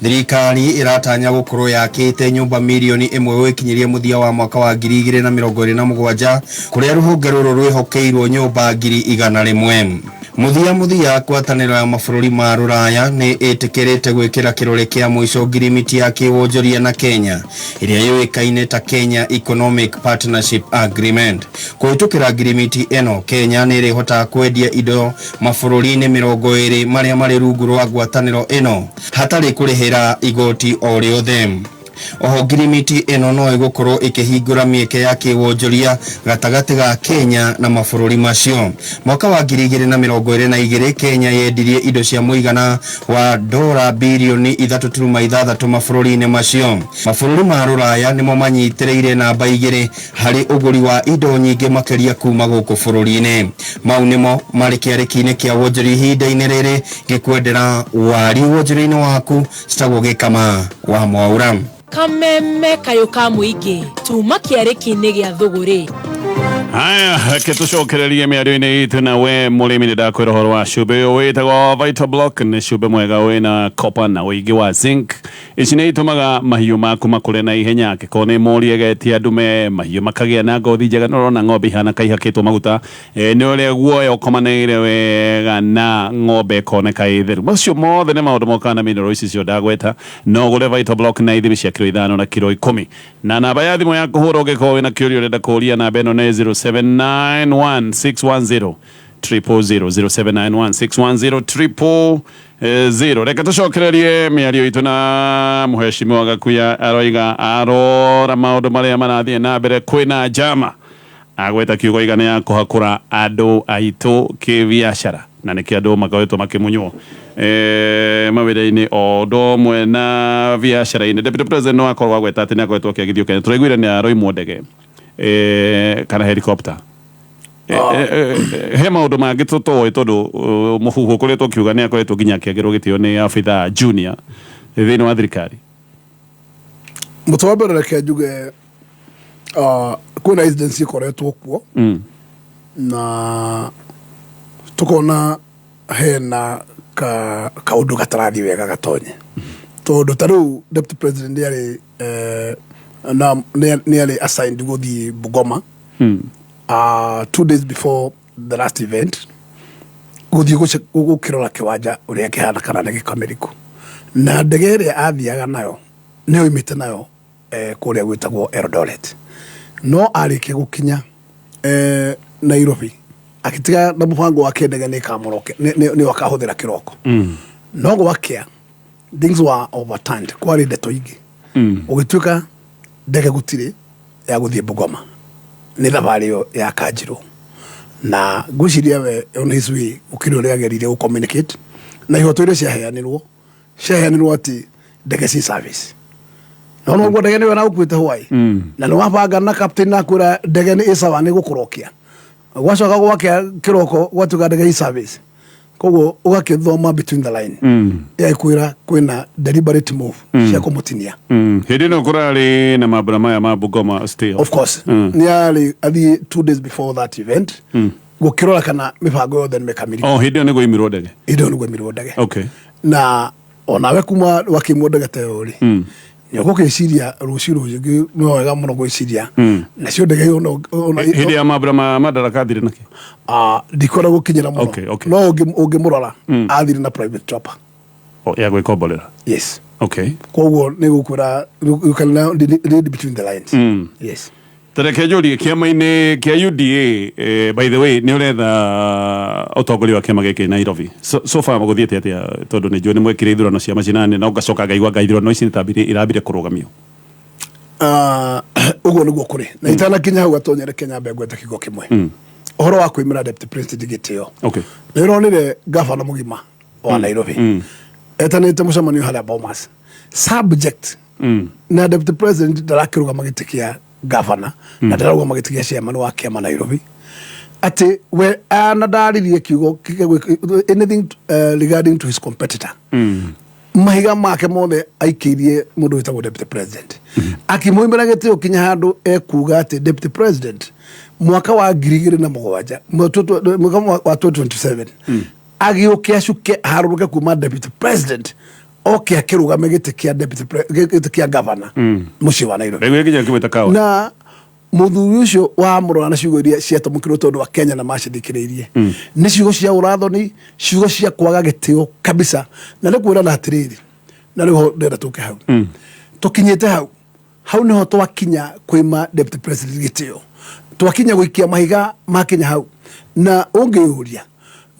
Thirikari ĩratanya gũkorwo yakĩte nyũmba mirioni 1 gwĩkinyĩria mũthia wa mwaka wa 2027, kũrĩa rũhonge rũrũ rwĩhokeirwo nyũmba 100,000. Mũthia mũthia, ngwatanĩro ya mabũrũri ma Rũraya nĩ ĩtĩkĩrĩte gwĩkĩra kĩrore kĩa mũico ngirimiti ya kĩwonjoria na Kenya ĩrĩa yũĩkaine ta Kenya Economic Partnership Agreement. Kũhĩtũkĩra ngirimiti ĩno, Kenya nĩ ĩrĩhotaga kwendia indo mabũrũri-inĩ 20 marĩa marĩ rungu rwa ngwatanĩro ĩno hatarĩ kũrĩhĩra igoti o rĩothe. Oho ngirimiti ĩno no ĩgũkorwo ĩkĩhingũra mĩeke ya kĩwonjoria gatagatĩ ga Kenya na mabũrũri macio. Mwaka wa 2022, Kenya yendirie indo cia mũigana wa dora birioni 3.6 mabũrũri-inĩ macio. Mabũrũri ma Rũraya nĩmo manyitĩrĩire namba 2 harĩ ũgũri wa indo nyingĩ makĩria kuma gũkũ bũrũri-inĩ. Mau nĩmo marĩ kĩarĩki-inĩ kĩa wonjoria ihinda-inĩ rĩrĩ. Ngĩkwendera wari wonjoria-inĩ waku. Citagwo Gĩkama wa Mwaura. Kameme kayũ ka mũingĩ tuma kĩarĩki-inĩ gĩa thũgũrĩ. Haya, reke tũcokererie mĩario-inĩ itũ na we mũrĩmi. Nĩ ndakwĩra ũhoro wa cumbĩ ũyũ wĩtagwo Vital Block. Nĩ cumbĩ mwega wĩna copper na ũingĩ wa zinc. Ici nĩ itũmaga mahiũ maku makũre na ihenya. Angĩkorwo nĩ mori ĩgetia ndume, mahiũ makagĩa na ngothi njega. Nĩ ũrona ng'ombe ihana kaihakĩtwo maguta, nĩ ũrĩa guoya ũkomanĩire wega na ng'ombe ĩkoneka ĩ theru. Macio mothe nĩ maũndũ mokaga na mineral ici cio ndagweta. No ũgũre Vital Block na ithimi cia kiro 5 na kiro 10. Na namba ya thimũ ya kũhũra ũngĩkorwo wĩna kĩũria ũrenda kũũria, namba ĩno nĩ 0791 610 000, 0791 610 000. Reke tũcokererie mĩario itũ na mũhecimiwa Gakuya. Aroiga arora maũndũ marĩa marathiĩ na mbere, kwĩna njama, agweta kiugo igana, ya kũhakũra andũ aitũ kĩbiacara, na nĩkĩo andũ makoretwo makĩmunywo mawĩra-inĩ o ũndũ ũmwe na biacara-inĩ. Deputy President no akorwo agweta atĩ nĩ akoretwo akĩagithio Kenya. Tũraiguire nĩ aroimwo ndege kana helicopter. He maũndũ mangĩ tũtoĩ, tondũ mũhuhu ũkoretwo ũkiuga nĩ akoretwo nginya akĩagĩrwo gĩtĩo nĩ abithaa junior thĩinĩ wa thirikari. Mũtĩ wa mbere, reke njuge kwĩna incidents ikoretwo kuo na tukona hena ka kaundu gatarathiĩ wega gatonye, tondũ ta rĩu Deputy President nĩ na nĩ arĩ assigned gũthiĩ Bungoma 2 days before the last event, gũthiĩ gũkĩrora kĩwanja ũrĩa kĩhana kana nĩ gĩkamĩrĩku. Na ndege ĩrĩa athiaga nayo nĩyo oimĩte nayo kũrĩa gwĩtagwo Eldoret. No arĩkia gũkinya Nairobi, agĩtiga na mũbango wake ndege nĩ ĩkamũroke nĩyo akahũthĩra kĩroko. No gwakĩa, things were overturned. Kwarĩ ndeto ingĩ, ũgĩtuĩka ndege gũtirĩ ya gũthiĩ Bungoma, nĩ thabarĩ ĩyo yakanjirwo. Na ngwĩciria we on his way gũkĩrĩ ũrĩa ageririe gũ communicate na ihoto iria ciaheanĩrwo atĩ ndege ci service, no noguo ndege nĩwe nagũkuĩte hwaĩ na nĩ wabanga na captain na kwĩra ndege nĩ ĩsawa nĩ gũkũrokia. Gwacoka gwakĩa kĩroko gwatuĩka ndege i service. Koguo ũgakĩthoma between the line, ĩkwĩra kwĩna deliberate move cia kũmũtinia. Hĩndĩ ĩno kũrarĩ na mambura maya ma Bungoma still. Of course, nĩ arĩ athiĩ 2 days before that event gũkĩrora kana mĩbango yothe nĩ mĩkamiliku. Oh, hĩndĩ ĩyo nĩguo imirwo ndege? Hĩndĩ ĩyo nĩguo imirwo ndege. Na onawe kuma wakĩimwo ndege ta ĩyo rĩ, nĩ ũgũkĩciria rũciũ rũngĩ nĩ wega mũno gwĩciria nacio ndege ĩyo Hĩndĩ ya mambura ma Madaraka athire nakĩ? Ah, ndikwenda gũkinyĩra mũno. No ũngĩmũrora, athire na private chopper. Oh, ya gwĩkomborera? Yes. Koguo nĩ gũkwĩra you can now read between the lines. Yes. Tareke njũrie, kĩama-inĩ kĩa UDA, by the way, nĩ ũretha ũtongoria wa kĩama gĩkĩ Nairobi. So far gũthiĩte atĩa? Tondũ nĩ njũĩ nĩ mwekire ithurano cia macinani na ũgacoka ngaigua nga ithurano ici nĩ irambire kũrũgamio. Ah, ũguo nĩguo kũrĩ. Na itanakinya hau, gatonyere Kenya mbe ngwete kiugo kĩmwe, ũhoro wa kwĩmĩra Deputy President gĩtĩo. Nĩ ũronire gavana mũgima wa Nairobi etanĩte mũcemanio harĩa Bomas, subject na Deputy President ndarakĩrũgama gĩtĩ kĩa gavana na ndararũgama gĩtĩ kĩa chairman wa kĩama Nairobi, atĩ we ana ndaririe kiugo anything regarding to his competitor. Mahiga make mothe aikĩirie mũndũ wĩtagwo Deputy President, akĩmũimĩra gĩtĩo kinya handũ ekuga atĩ Deputy President mwaka wa 2007, mwaka wa 2027, agĩũke acuke aharũrũke kuma Deputy President. Oke akĩrũgame gĩtĩ kĩa deputy gĩtĩ kĩa governor mũciĩ wa Nairobi. Ndaigua nginya ngĩmwĩta kawa. Na mũthuri ũcio wamũrora na ciugo iria ciatamũkirwo tondũ wa Kenya na macithikĩrĩirie nĩ ciugo cia ũrathoni, ciugo cia kwaga gĩtĩo kabisa. Na nĩ kwĩrana atĩrĩrĩ, na rĩu ho ndĩrenda tũke hau, tũkinyĩte hau, hau niho twakinya kwĩma deputy president gĩtĩo, twakinya gũikia mahiga makinya hau. Na ũngĩyũria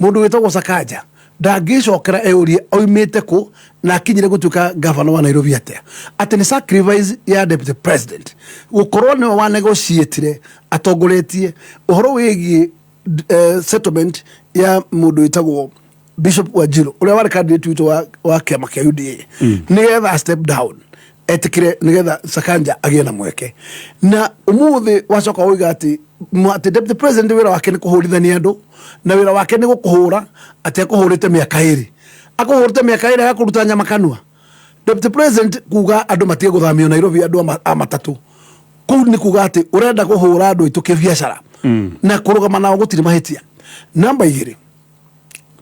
mũndũ wĩtagwo Sakaja ndangĩcokera eyũrie oimĩte kũ na akinyire gũtuĩka gavana wa Nairobi atĩa, atĩ nĩ sacrifice ya deputy president gũkorwo nĩwe wa negotiatire atongoretie ũhoro wĩgiĩ settlement ya mũndũ wĩtagwo Bishop Wanjiru ũrĩa warĩ candidate witũ wa kĩama kĩa UDA, nĩgetha step down etikire, nĩgetha Sakanja agĩe na mweke. Na ũmũthĩ wacoka woiga atĩ deputy president wĩra wake nĩ kũhũrithania andũ na wĩra wake nĩ gũkũhũra, atĩ akũhũrĩte mĩaka 2, akũhũrĩte mĩaka 2 agakũruta nyama kanua. Deputy president kuga andũ matige gũthamio Nairobi, andũ a matatũ kũu, nĩ kuga atĩ ũrenda kũhũra andũ aitũ kĩbiacara na kũrũgama nao gũtirĩ mahĩtia. Namba 2,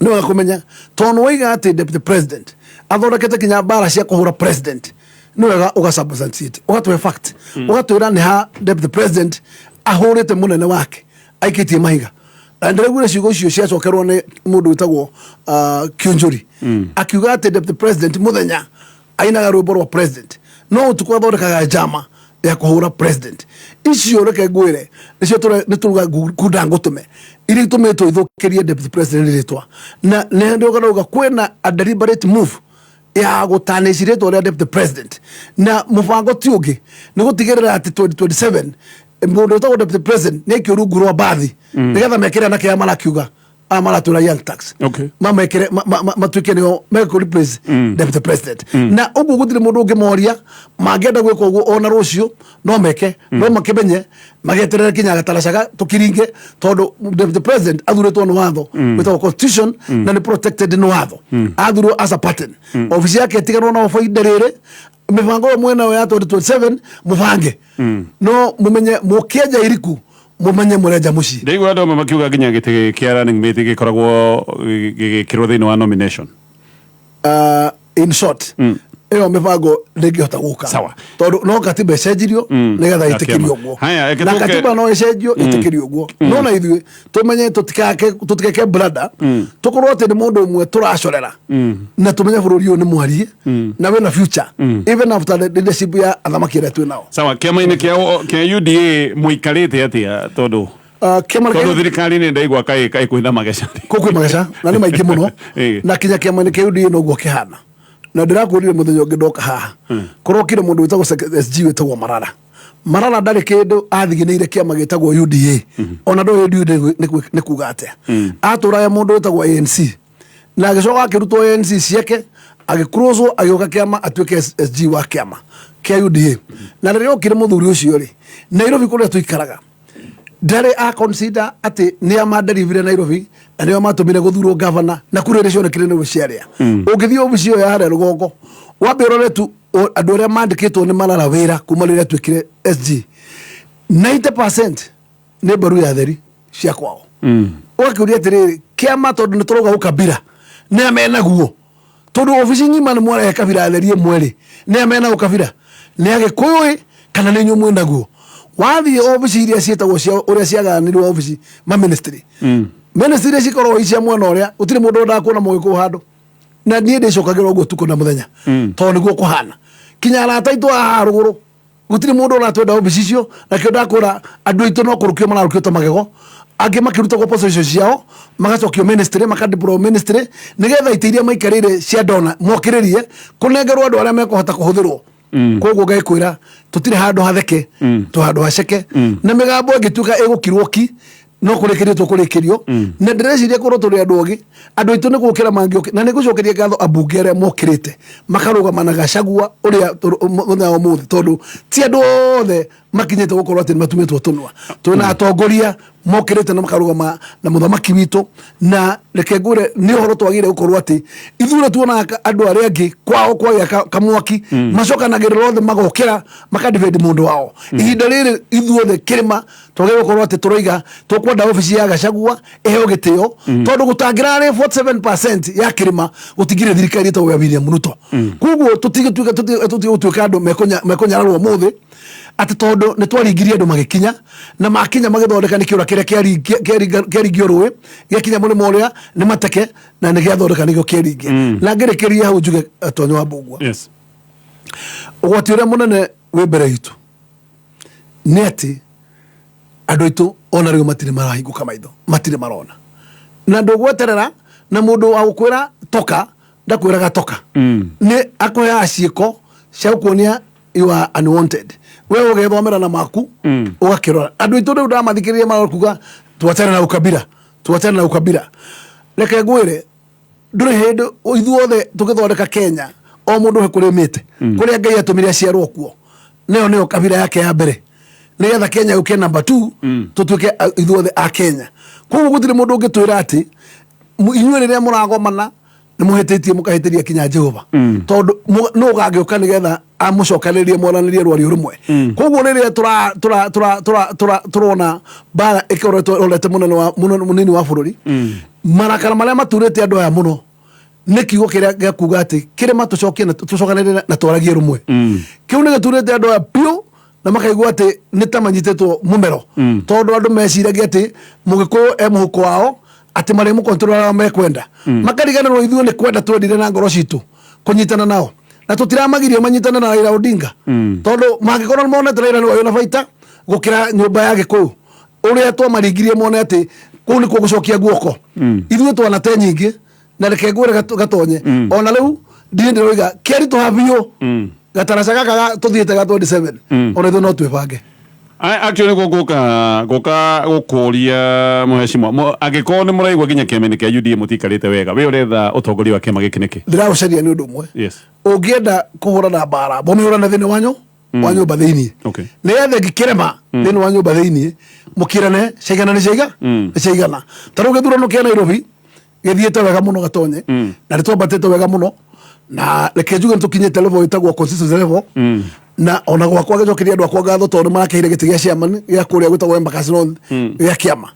nĩ wega kũmenya tondũ waiga atĩ deputy president athondekete kinya mbara cia kũhũra president, nĩ wega ũga substantiate, ũgatũhe fact, ũgatwĩra nĩ ha deputy president ahũrĩte mũnene wake aikĩtie mahiga. Na ndĩraiguire ciugo icio ciacokerwo nĩ mũndũ wĩtagwo Kiunjuri, akiuga atĩ deputy president mũthenya ainaga rwĩmbo rwa president no ũtukũ athondekaga njama ya kũhũra president. Icio reke ngwĩre nĩcio nĩ tũruga kunda ngũtũme iria itũmĩtwo ithũkĩrie deputy president rĩtwa. Na nĩ ndĩrauga kwĩna a deliberate move ya gũtanĩci rĩtwa rĩa deputy president, na mũbango ti ũngĩ nĩ gũtigĩrĩra atĩ 2027 mũndũ wĩtagwo deputy president nĩ aikio rungu rwa mbathi, nĩgetha mekĩre anake aya marakiuga aya maratwĩra young tax, mamekĩre matuĩke nĩo mekũ replace deputy president. Na ũguo gũtirĩ mũndũ ũngĩmoria. Mangĩenda gwĩka ũguo ona rũciũ no meke, no makĩmenye mageterere kinya gataracaga tũkiringe, tondũ deputy president athurĩtwo nĩ watho wĩtagwo constitution na nĩ protected nĩ watho. Athurwo as a pattern, obici yake ĩtiganwo na ihinda rĩrĩ. Mĩbango ĩyo mwena ya 2027 mũbange, no mũmenye mũkĩenja iriku, mũmenye mũrenja mũciĩ. Ndaigua andũ amwe makiuga nginya gĩtĩ kĩa running mate gĩkoragwo gĩgĩkĩrwo thĩinĩ wa nomination. In short, ĩyo mĩbango ndĩngĩhota gũka tondũ no katiba ĩcenjirio nĩgetha Ya ĩtĩkĩrio kĩama. ũguo. Haya, reke Na katiba no ĩcenjio ĩtĩkĩrio ũguo, no na ithuĩ tũmenye tũtikeke brada, tũkorwo atĩ nĩ mũndũ ũmwe tũracorera, na tũmenye bũrũri ũyũ nĩ mwarie na wĩna future even after the leadership ya athamaki arĩa twĩ nao. Sawa, kĩama-inĩ kĩa UDA mũikarĩte atĩa, tondũ kĩama tondũ thirikari nĩ ndaigua kaĩ kwĩna mageca? Kũu kwĩ mageca na nĩ maingĩ mũno. Na kinya kĩama-inĩ kĩa UDA noguo kĩhana. Na ndĩrakwĩrire mũthenya ũngĩ ndoka haha kũrokire mũndũ wĩtagwo SG wĩtagwo Marara. Marara ndarĩ kĩndũ athiginĩire kĩama gĩtagwo UDA, ona ndũĩ UDA nĩ kuga atĩa. Atũraga mũndũ wĩtagwo ANC na agĩcoka akĩrutwo ANC ciake, agĩcloswo, agĩũka kĩama atuĩke SG wa kĩama kĩa UDA. Na rĩrĩa okire mũthuri ũcio rĩ, Nairobi kũrĩa tũikaraga ndarĩ a consider atĩ nĩ a manderivire Nairobi na nĩo matũmire gũthurwo governor, na kura iria cionekire nĩguo ciarĩa. Ũngĩthiĩ obici ĩyo ya harĩa rũgongo wambe ũrore tu andũ arĩa mandĩkĩtwo nĩ Marara wĩra kuma rĩrĩa atuĩkire SG, 90% nĩ mbaru ya theri cia kwao. Ũgakĩũria atĩrĩrĩ, kĩama tondũ nĩ tũrauga ũkabira nĩ a menaguo, tondũ obici ng'ima nĩ mwarehe kabira theri ĩmwe rĩ, nĩ a mena ũkabira? Nĩ Agĩkũyũ ĩ kana nĩ inyuĩ mwĩnaguo? Wathiĩ obici iria ciĩtagwo cia ũrĩa ciagayanirwo obici ma ministry, ministry iria cikoragwo i cia mwena ũrĩa gũtirĩ mũndũ wendaga kuona Mũgĩkũyũ handũ. Na niĩ ndĩcokagĩra ũguo tukũ na mũthenya, tondũ nĩguo kũhana kinya arata aitũ a haha rũgũrũ gũtirĩ mũndũ ũratwenda obici icio. Nakĩo ndakwĩra andũ aitũ no kũrũkio mararũkio ta magego, angĩ makĩrutagwo position ciao magacokio ministry, makadeploy ministry, nĩgetha itĩ iria maikarĩire cia ndona mokĩrĩrie kũnengerwo andũ arĩa mekũhota kũhũthĩrwo. Koguo ngakwĩra tũtirĩ handũ hatheke, tũ handũ haceke, na mĩgambo ĩngĩtuĩka ĩgũkirwo ki no kũrĩkĩrio tũkũrĩkĩrio. Na ndĩreciria korwo tũrĩ andũ ogĩ, andũ aitũ nĩ gũkĩra mangĩũkĩ. Na nĩ ngũcokeria ngatho ambunge arĩa mokĩrĩte makarũgama na Gachagua ũrĩa mũthenya wa ũmũthĩ, tondũ ti andũ othe makinyĩte gũkorwo atĩ nĩ matumĩtwo tũnua. Twĩna atongoria Mokĩrĩte na makarũgama na mũthamaki witũ. Na reke ngwĩre, nĩ ũhoro twagĩrĩire gũkorwo atĩ ithuĩ tuonaga andũ arĩa angĩ kwao kwagĩa kamwaki, macokanagĩrĩra othe, magokĩra, makadefend mũndũ wao. Ihinda rĩrĩ ithuothe kĩrĩma twagĩrĩire gũkorwo atĩ tũroiga tũkwenda obici ya Gachagua ĩheo gĩtĩo, tondũ gũtangĩrarĩ 47% ya kĩrĩma, gũtingĩrĩ thirikari ĩtagwo ya William Ruto. Koguo tũtigĩtuĩka tũtige andũ mekũnyararwo ũmũthĩ atĩ tondũ nĩ twaringirie andũ magĩkinya, na makinya magĩthondeka nĩ kĩũra kĩrĩa kĩaringio rũĩ gĩakinya mũrĩmo ũrĩa nĩ mateke na nĩ gĩathondeka nĩkĩo kĩaringie. Na ngĩrĩkĩria hau njuge, Tonyo wa Mbũgua, ũgwati ũrĩa mũnene wĩ mbere itũ nĩ atĩ andũ aitũ ona rĩu matirĩ marahingũka maitho, matirĩ marona, na ndũgweterera na mũndũ wa gũkwĩra toka ndakwĩraga toka, nĩ akũheaga ciĩko cia gũkuonia you are unwanted. We ũgethomera na maku ũgakĩrora andũ aitũ rĩu ndamathikĩrĩria marakuga tuachane na ukabila, tuachane na ukabila. Reke ngwĩre, ndũrĩ hĩndĩ ithuothe tũgĩthondeka Kenya o mũndũ he kũrĩa umĩte, kũrĩa Ngai atũmire aciarwo kuo, nĩyo nĩyo kabira yake ya mbere, nĩgetha Kenya yũke number 2, tũtuĩke ithuothe a Kenya. Koguo gũtirĩ mũndũ ũngĩtwĩra atĩ inyuĩ rĩrĩa mũragomana nĩ mũhĩtĩtie, mũkahĩtĩria kinya Jehova, tondũ nũ ũgagĩũka nĩgetha amũcokanĩrĩrie mwaranĩrie rwario rũmwe? Koguo rĩrĩa tũrona mbara ĩkoretwo ĩrorete mũnene wa mũnini wa bũrũri, marakara marĩa maturĩte andũ aya mũno nĩ kiugo kĩrĩa gĩa kuga atĩ kĩrĩma tũcokie na tũcokanĩrĩre na twaragie rũmwe. Kĩu nĩ gĩturĩte andũ aya biũ, na makaigua atĩ nĩ ta manyitĩtwo mũmero, tondũ andũ meciragia atĩ mũgĩkũyũ e mũhuko wao, atĩ marĩ mũkontrol arĩa mekwenda. Makariganĩrwo ithuĩ nĩ kwenda twendire na ngoro citũ kũnyitana nao, na tũtiramagiria manyitane na Raila Odinga, tondũ mangĩkorwo nĩ monete Raila nĩwe wĩna baita gũkĩra nyũmba ya Gĩkũyũ, ũrĩa twamaringirie mone atĩ kũu nĩkuo gũcokia guoko. Ithuĩ twanate nyingĩ, na reke ngwĩre Gatonye, ona rĩu ndirĩ ndĩroiga kĩaritũha biũ gataraca gaka tũthiĩte ga 27, ona ithuĩ no twĩbange. Actually nĩguo ngũka gũkũria, mũhecimwa, angĩkorwo nĩ mũraigua nginya kĩama-inĩ kĩa UDA mũtikarĩte wega, we ũretha ũtongoria wa kĩama gĩkĩ nĩkĩ? Ndĩraũcaria nĩ ũndũ ũmwe. Ũngĩenda kũhũrana mbara, bomĩhũrane thĩinĩ wa wa nyũmba thĩinĩ, nĩgetha ĩngĩkĩrema thĩinĩ wa nyũmba thĩinĩ mũkĩrane ciaigana nĩ ciaiga nĩ ciaigana. Ta rĩu gĩthurano kĩa Nairobi gĩthiĩte wega mũno, Gatonye, na nĩ twambatĩte wega mũno, na reke njuge nĩ tũkinyĩte level ĩtagwo constituency level. Na ona gwakwa gĩcokeria andũ akwa ngatho, tondũ nĩ marakĩheire gĩtĩ gĩa chairman gĩa kũrĩa gwĩtagwo Embakasi North gĩa kĩama.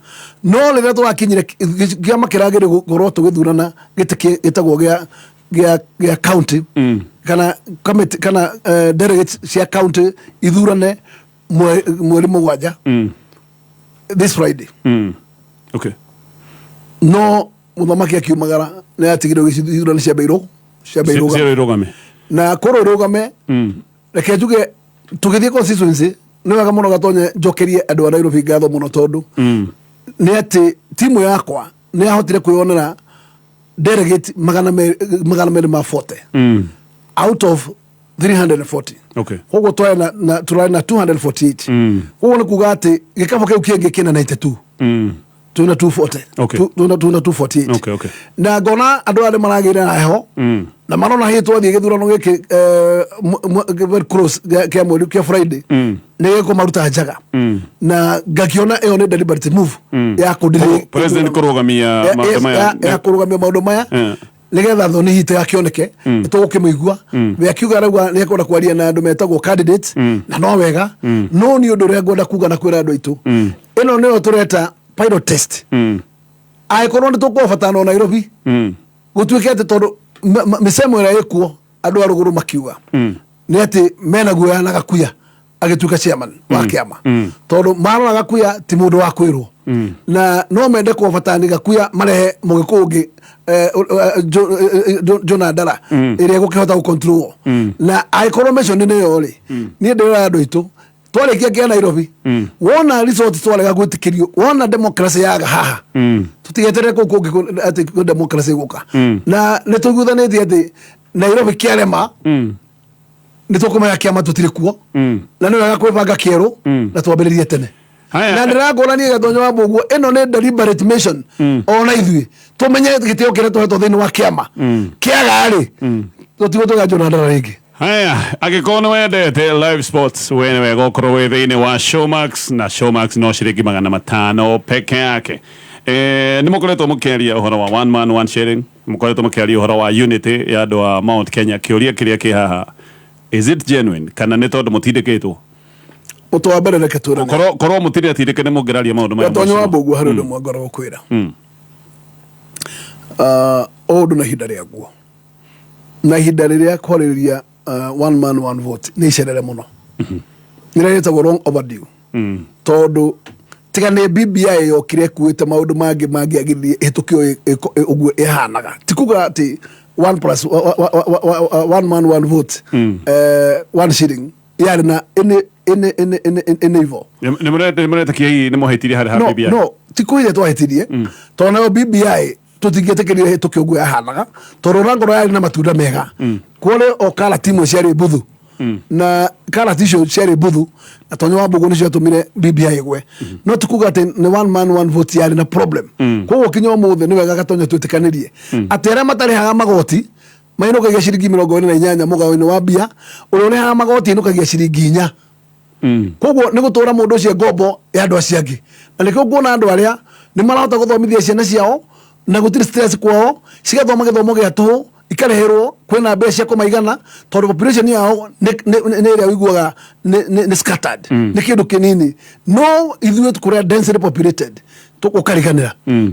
No rĩrĩa tũrakinyire kĩama kĩragĩrĩire gũkorwo tũgĩthurana gĩtĩ gĩtagwo gĩa county kana committee kana delegates cia county ithurane mweri 7, this Friday. No mũthamaki akiumagara nĩ atigire ithurano ciambe irũgame. Ciambe irũgame. Na korwo irũgame, reke njuge tũgĩthiĩ constituency nĩ wega mũno. Gatonye, njokerie andũ a Nairobi ngatho mũno, tondũ nĩ atĩ timu yakwa nĩ yahotire kwĩyonera delegate 240 ma 40 out of 340. Koguo twarĩ na tũrarĩ na 248. Koguo nĩ kuga atĩ gĩkabũ kĩu kĩngĩ kĩna 92, twĩna 240. Twĩna 248. Na ngona andũ aya nĩ maragĩire na heho na marona hĩ twathiĩ gĩthurano gĩkĩ very close kĩa mweri kĩa Friday nĩ gĩkũmaruta njaga, na ngakĩona ĩyo nĩ deliberate move ya kũndiri President kũrũgamia maũndũ maya. Ya kũrũgamia maũndũ maya nĩgetha thoni hihi ĩtigakĩoneke. Nĩtũgũkĩmũigua we akiuga, arauga nĩ ekwenda kwaria na andũ metagwo candidates, na no wega. No nĩ ũndũ ũrĩa ngwenda kuga na kwĩra andũ aitũ, ĩno nĩyo tũreta pilot test. Angĩkorwo nĩ tũkũbatana Nairobi gũtuĩke atĩ tondũ mĩcemo ĩrĩa ĩkuo, andũ a rũgũrũ makiuga nĩ atĩ mena guoya na Gakuya agĩtuĩka chairman wa kĩama, tondũ marora Gakuya ti mũndũ wa kwĩrwo, na no mende kũbatani Gakuya marehe mũgĩkũyũ ũngĩ, Jonah Ndara, ĩrĩa ĩgũkĩhota gũcontrol. Na angĩkorwo mission nĩyo rĩ, niĩ ndĩrera andũ aitũ twarĩkia kĩa Nairobi, wona resort twarega gwĩtĩkĩrio, wona democracy yaga haha, tũtigeterere kũu kũngĩ atĩ kwĩ democracy gũka. Na nĩ tũiguithanĩtie atĩ Nairobi kĩarema, nĩ tũkũmenya kĩama tũtirĩ kuo, na nĩ wega kwĩbanga kĩerũ na twambĩrĩrie tene. Haya. Na ndĩrakũrania, Gatonyo wa Mbũguo, ĩno nĩ deliberate mission. Ona ithuĩ tũmenye gĩtĩo kĩrĩa tũhetwo thĩinĩ wa kĩama kĩaga rĩ, tũtigũtũga Jonah Ndara rĩngĩ. Haya, angĩkorwo nĩ wendete live sports, we nĩ wega ũkorwo wĩ thĩinĩ wa Showmax, na Showmax no ciringi 500 peke yake. Nĩ mũkoretwo mũkĩaria ũhoro wa one man one sharing, mũkoretwo mũkĩaria ũhoro wa unity ya andũ a Mount Kenya. Kĩũria kĩrĩa kĩ haha, is it genuine kana nĩ tondũ mũtindĩkĩtwo? Mũtũ wa mbere, reke twĩrane. Korwo mũtirĩ atindĩke nĩ mũngĩraria maũndũ maya? Gatonyo wa Mheshimiwa. Mbũguo, harĩ ũndũ ũmwe ngoragwo kwĩra. Ah, o ũndũ na ihinda rĩaguo, na ihinda rĩrĩa kwarĩrĩria one man one vote nĩ icerere mũno, nĩrĩa rĩtagwo long overdue, tondũ tiga nĩ BBI yokire ĩkuĩte maũndũ mangĩ mangĩagĩrĩrie ĩhĩtũkio ũguo ĩhanaga. Ti kuga atĩ one plus one man one vote, one shilling yarĩ na ĩnĩ evil. Nĩ mũretĩkia hihi nĩ mũhĩtirie harĩ ha No. BBI? No ti kwĩria twahĩtirie, tondũ nayo BBI tũtingĩtĩkĩrire hĩtũke ũguo yahanaga, tondũ ona ngorwo yarĩ na matunda mega, kũrĩ o karati imwe ciarĩ mbuthu, na karati icio ciarĩ mbuthu na Tonyo wa Mbũgũ nĩcio ciatũmire BBI ĩgwe. No ti kuga atĩ nĩ one man one vote yarĩ na problem. Koguo kinya ũmũthĩ nĩ wega, Gatonyo, twĩtĩkanĩrie atĩ arĩa matarĩhaga magoti mainũkagia ciringi 28 mũgao-inĩ wa mbia, ũrĩa ũrĩhaga magoti ainũkagia ciringi 4. Koguo nĩ gũtũra mũndũ ũcio ngombo ya andũ acio angĩ, na nĩkĩo nguona andũ arĩa nĩ marahota gũthomithia ciana ciao na gũtirĩ stress kwao, cigathoma gĩthomo gĩa tũhũ, ikarĩhĩrwo, kwĩna mbia cia kũmaigana, tondũ population yao nĩ ĩrĩa ũiguaga nĩ scattered, nĩ kĩndũ kĩnini. No ithuĩ kũrĩa densely populated ũkariganĩra.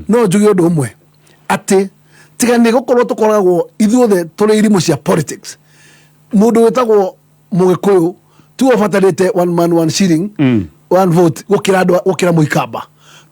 No njuge ũndũ ũmwe, atĩ tiga nĩ gũkorwo tũkoragwo ithuothe tũrĩ irimũ cia politics, mũndũ wĩtagwo Mũgĩkũyũ tiwe ũbatarĩte one man one shilling one vote gũkĩra andũ, gũkĩra Mũikamba,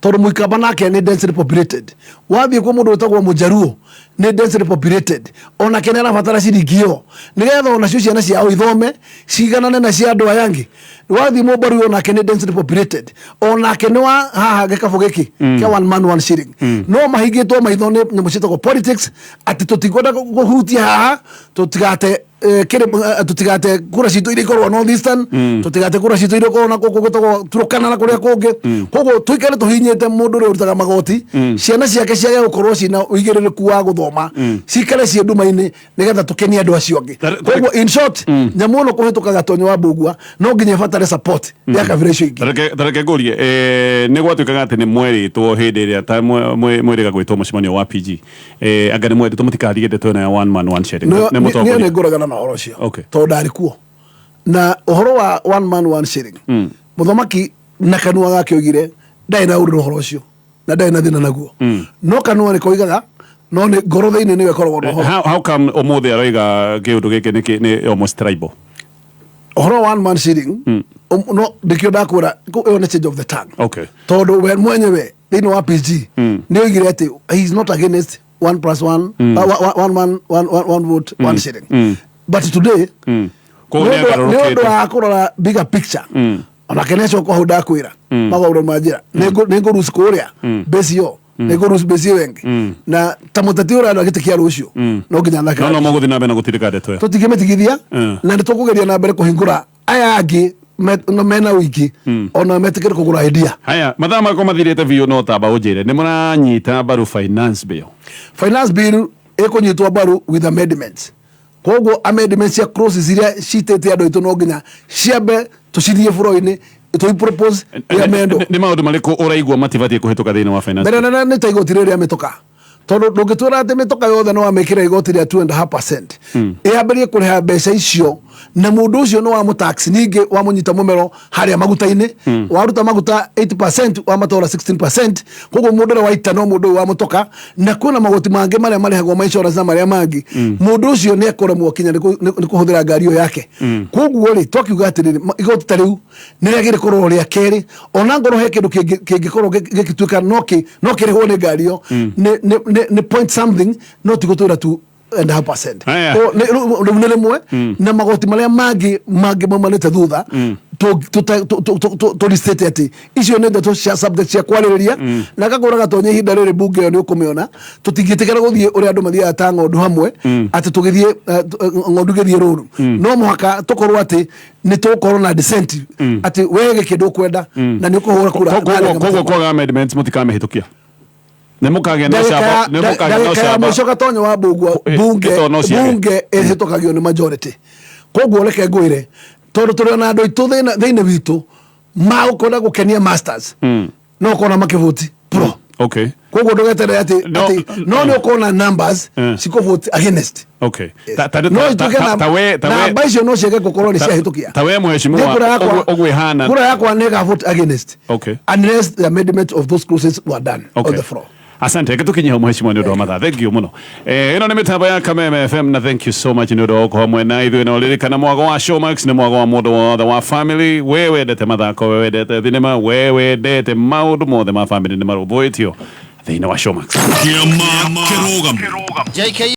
tondũ Mũikamba nake nĩ densely populated. Wathiĩ kwa mũndũ wĩtagwo Mũjaruo, nĩ densely populated, onake nĩ arabatara ciringi ĩyo nĩgetha onacio ciana ciao ithome ciganane na cia andũ aya angĩ. Wathiĩ Mũmbaruo, onake nĩ densely populated, onake nĩ wa haha gĩkabũ gĩkĩ kĩa one man one shilling. No mahingĩtwo maitho nĩ nyamũ ciĩtagwo politics, atĩ tũtikwenda kũhutia haha, tũtigate tũtigate kura citũ iria ikorwo North Eastern, tũtigate kura citũ iria ikorwo na gũkũ gwĩtagwo Turkana na kũrĩa kũngĩ. Koguo tũikare tũhinyĩte mũndũ ũrĩa ũrutaga magoti, ciana ciake ciage gũkorwo ciĩna ũigĩrĩrĩku wa gũthoma, cikare ciĩ nduma-inĩ nĩgetha tũkenie andũ acio angĩ. Koguo in short, nyamũ ĩno kũhĩtũka, Gatonyo wa Mbũgua, no nginya ĩbatare support ya kabira icio ingĩ. Tareke ngũrie, nĩ gwatuĩkaga atĩ nĩ mwerĩtwo hĩndĩ ĩrĩa ta mwĩrĩga gwĩtwo mũcemanio wa PG, anga nĩ mwendetwo mũtikarie ndeto ĩno ya one man one sharing? Nĩ Niĩ mũtongoria. nĩ ngũregana na ũhoro ũcio, tondũ ndarĩ kuo na ũhoro wa one man one shilling. Mũthamaki na kanua gake oigire ndarĩ na ũru na ũhoro ũcio na ndarĩ na thĩna naguo, no kanua nĩ koigaga, no nĩ ngoro thĩinĩ nĩyo ĩkoragwo na ũhoro. How come ũmũthĩ aroiga kĩũndũ gĩkĩ nĩ almost tribal? Ũhoro wa one man shilling, no ndĩkĩo ndakwĩra ĩyo nĩ change of the tongue, tondũ we mwenyewe thĩinĩ wa PG nĩ oigire atĩ he is not against one plus one, one man one vote one shilling, but today Koguo nĩ nĩ ũndũ agarũrũkĩte. wa kũrora bigger picture, onake nĩ acoka hau ndakwĩra maũndũ ma njĩra nĩ ngũruci kũrĩa base ĩyo, nĩ ngũruci base ĩyo ĩngĩ, na ta mũteti ũrenda gĩtĩ kĩa rũciũ no nginya thake. No mũgũthiĩ na mbere na gũtindĩka ndeto ĩyo? Tũtingĩmĩtigithia, na nĩ tũkũgeria na mbere kũhingũra aya angĩ no mena ũingĩ ona metĩkĩre kũgũra idea. Haya, mathaa makwa mathirĩte biũ, no tamba ũnjĩre, nĩ mũranyita mbaru finance bill? Finance bill ĩkũnyitwo mbaru with amendments. Koguo amendments cia clauses iria citĩte andũ aitũ no nginya ciambe tũcithiĩ bũrũri-inĩ, tũi propose iamendwo. Nĩ maũndũ marĩkũ ũraigua matibatiĩ kũhĩtũka thĩinĩ wa finance Mbere bill? nene nĩ ta igoti rĩrĩ rĩa mĩtoka, tondũ ndũngĩtwĩra atĩ mĩtoka yothe nĩ wamĩkĩra igoti rĩa 2.5% ĩambĩrĩrie kũrĩha mbeca icio, na mũndũ ũcio nĩ wamũtax, ningĩ wamũnyita mũmero harĩa maguta-inĩ, waruta maguta 8%, wamatwara 16%. Koguo mũndũ ũrĩa waita no mũndũ ũyũ wa mũtoka, na kwĩna magoti mangĩ marĩa marĩhagwo ma insurance na marĩa mangĩ. Mũndũ ũcio nĩ ekũremwo kinya nĩ kũhũthĩra ngari ĩyo yake. Koguo rĩ, twakiuga atĩrĩrĩ, igoti ta rĩu nĩ rĩagĩrĩire kũrorwo rĩa kerĩ, ona ngorwo he kĩndũ kĩngĩkorwo gĩgĩtuĩka no kĩrĩhwo nĩ ngari ĩyo nĩ point something, no ti gũtwĩra 2.5%. Aya. Rĩu nĩ rĩmwe, na magoti marĩa mangĩ maumanĩte thutha tũricĩte atĩ icio nĩ ndeto cia subject cia kwarĩrĩria. Na gakũra gatonye ihinda rĩrĩ bunge ĩyo nĩ ũkũmĩona, tũtingĩtĩkĩra gũthiĩ ũrĩa andũ mathiaga ta ng'ondu hamwe, atĩ tũgĩthiĩ ng'ondu gĩthiĩ rũru. No mũhaka tũkorwo atĩ nĩ tũgũkorwo na dissent, atĩ we gĩkĩ ndũkwenda na nĩ ũkũhũra kura. Koguo kwaga amendments mũtikamĩhĩtũkia, nĩ mũkagĩa na ũcamba, nĩ mũkagĩa na Ndagĩka ya ũcamba. mũico, Gatonyo wa Mbũgua, bunge ĩto no ciage. Bunge ĩhĩtũkagio nĩ majority. Koguo reke ngwĩre, tondũ tũrĩ ona andũ aitũ thĩinĩ witũ magũkwenda gũkenia masters, no ũkona makĩvoti pro. Koguo ndũgeterere atĩ No, atĩ no nĩ ũkona numbers cikũvote against. No ituĩke Ta we namba icio no ciage gũkorwo nĩ ciahĩtũkia. Ta we mheshimiwa, Niĩ kura yakwa ũguo ĩhana kura yakwa nĩ ĩgavote against unless the amendment of those clauses were done on the floor. Asante, reke tukinye hau, mheshimiwa, nĩ ũndũ wa mathaa. Thank you mũno. Ĩno nĩ mĩtambo ya Kameme FM na thank you so much nĩ ũndũ wa gũkorwo hamwe na ithuĩ. Na ũririkana mwago wa Showmax nĩ mwago wa mũndũ wothe wa family. We wendete mathako, we wendete thinema, we wendete maũndũ mothe ma family nĩ marũmbũĩtio thĩinĩ wa Showmax. Kĩama Kĩrũgamo. JK.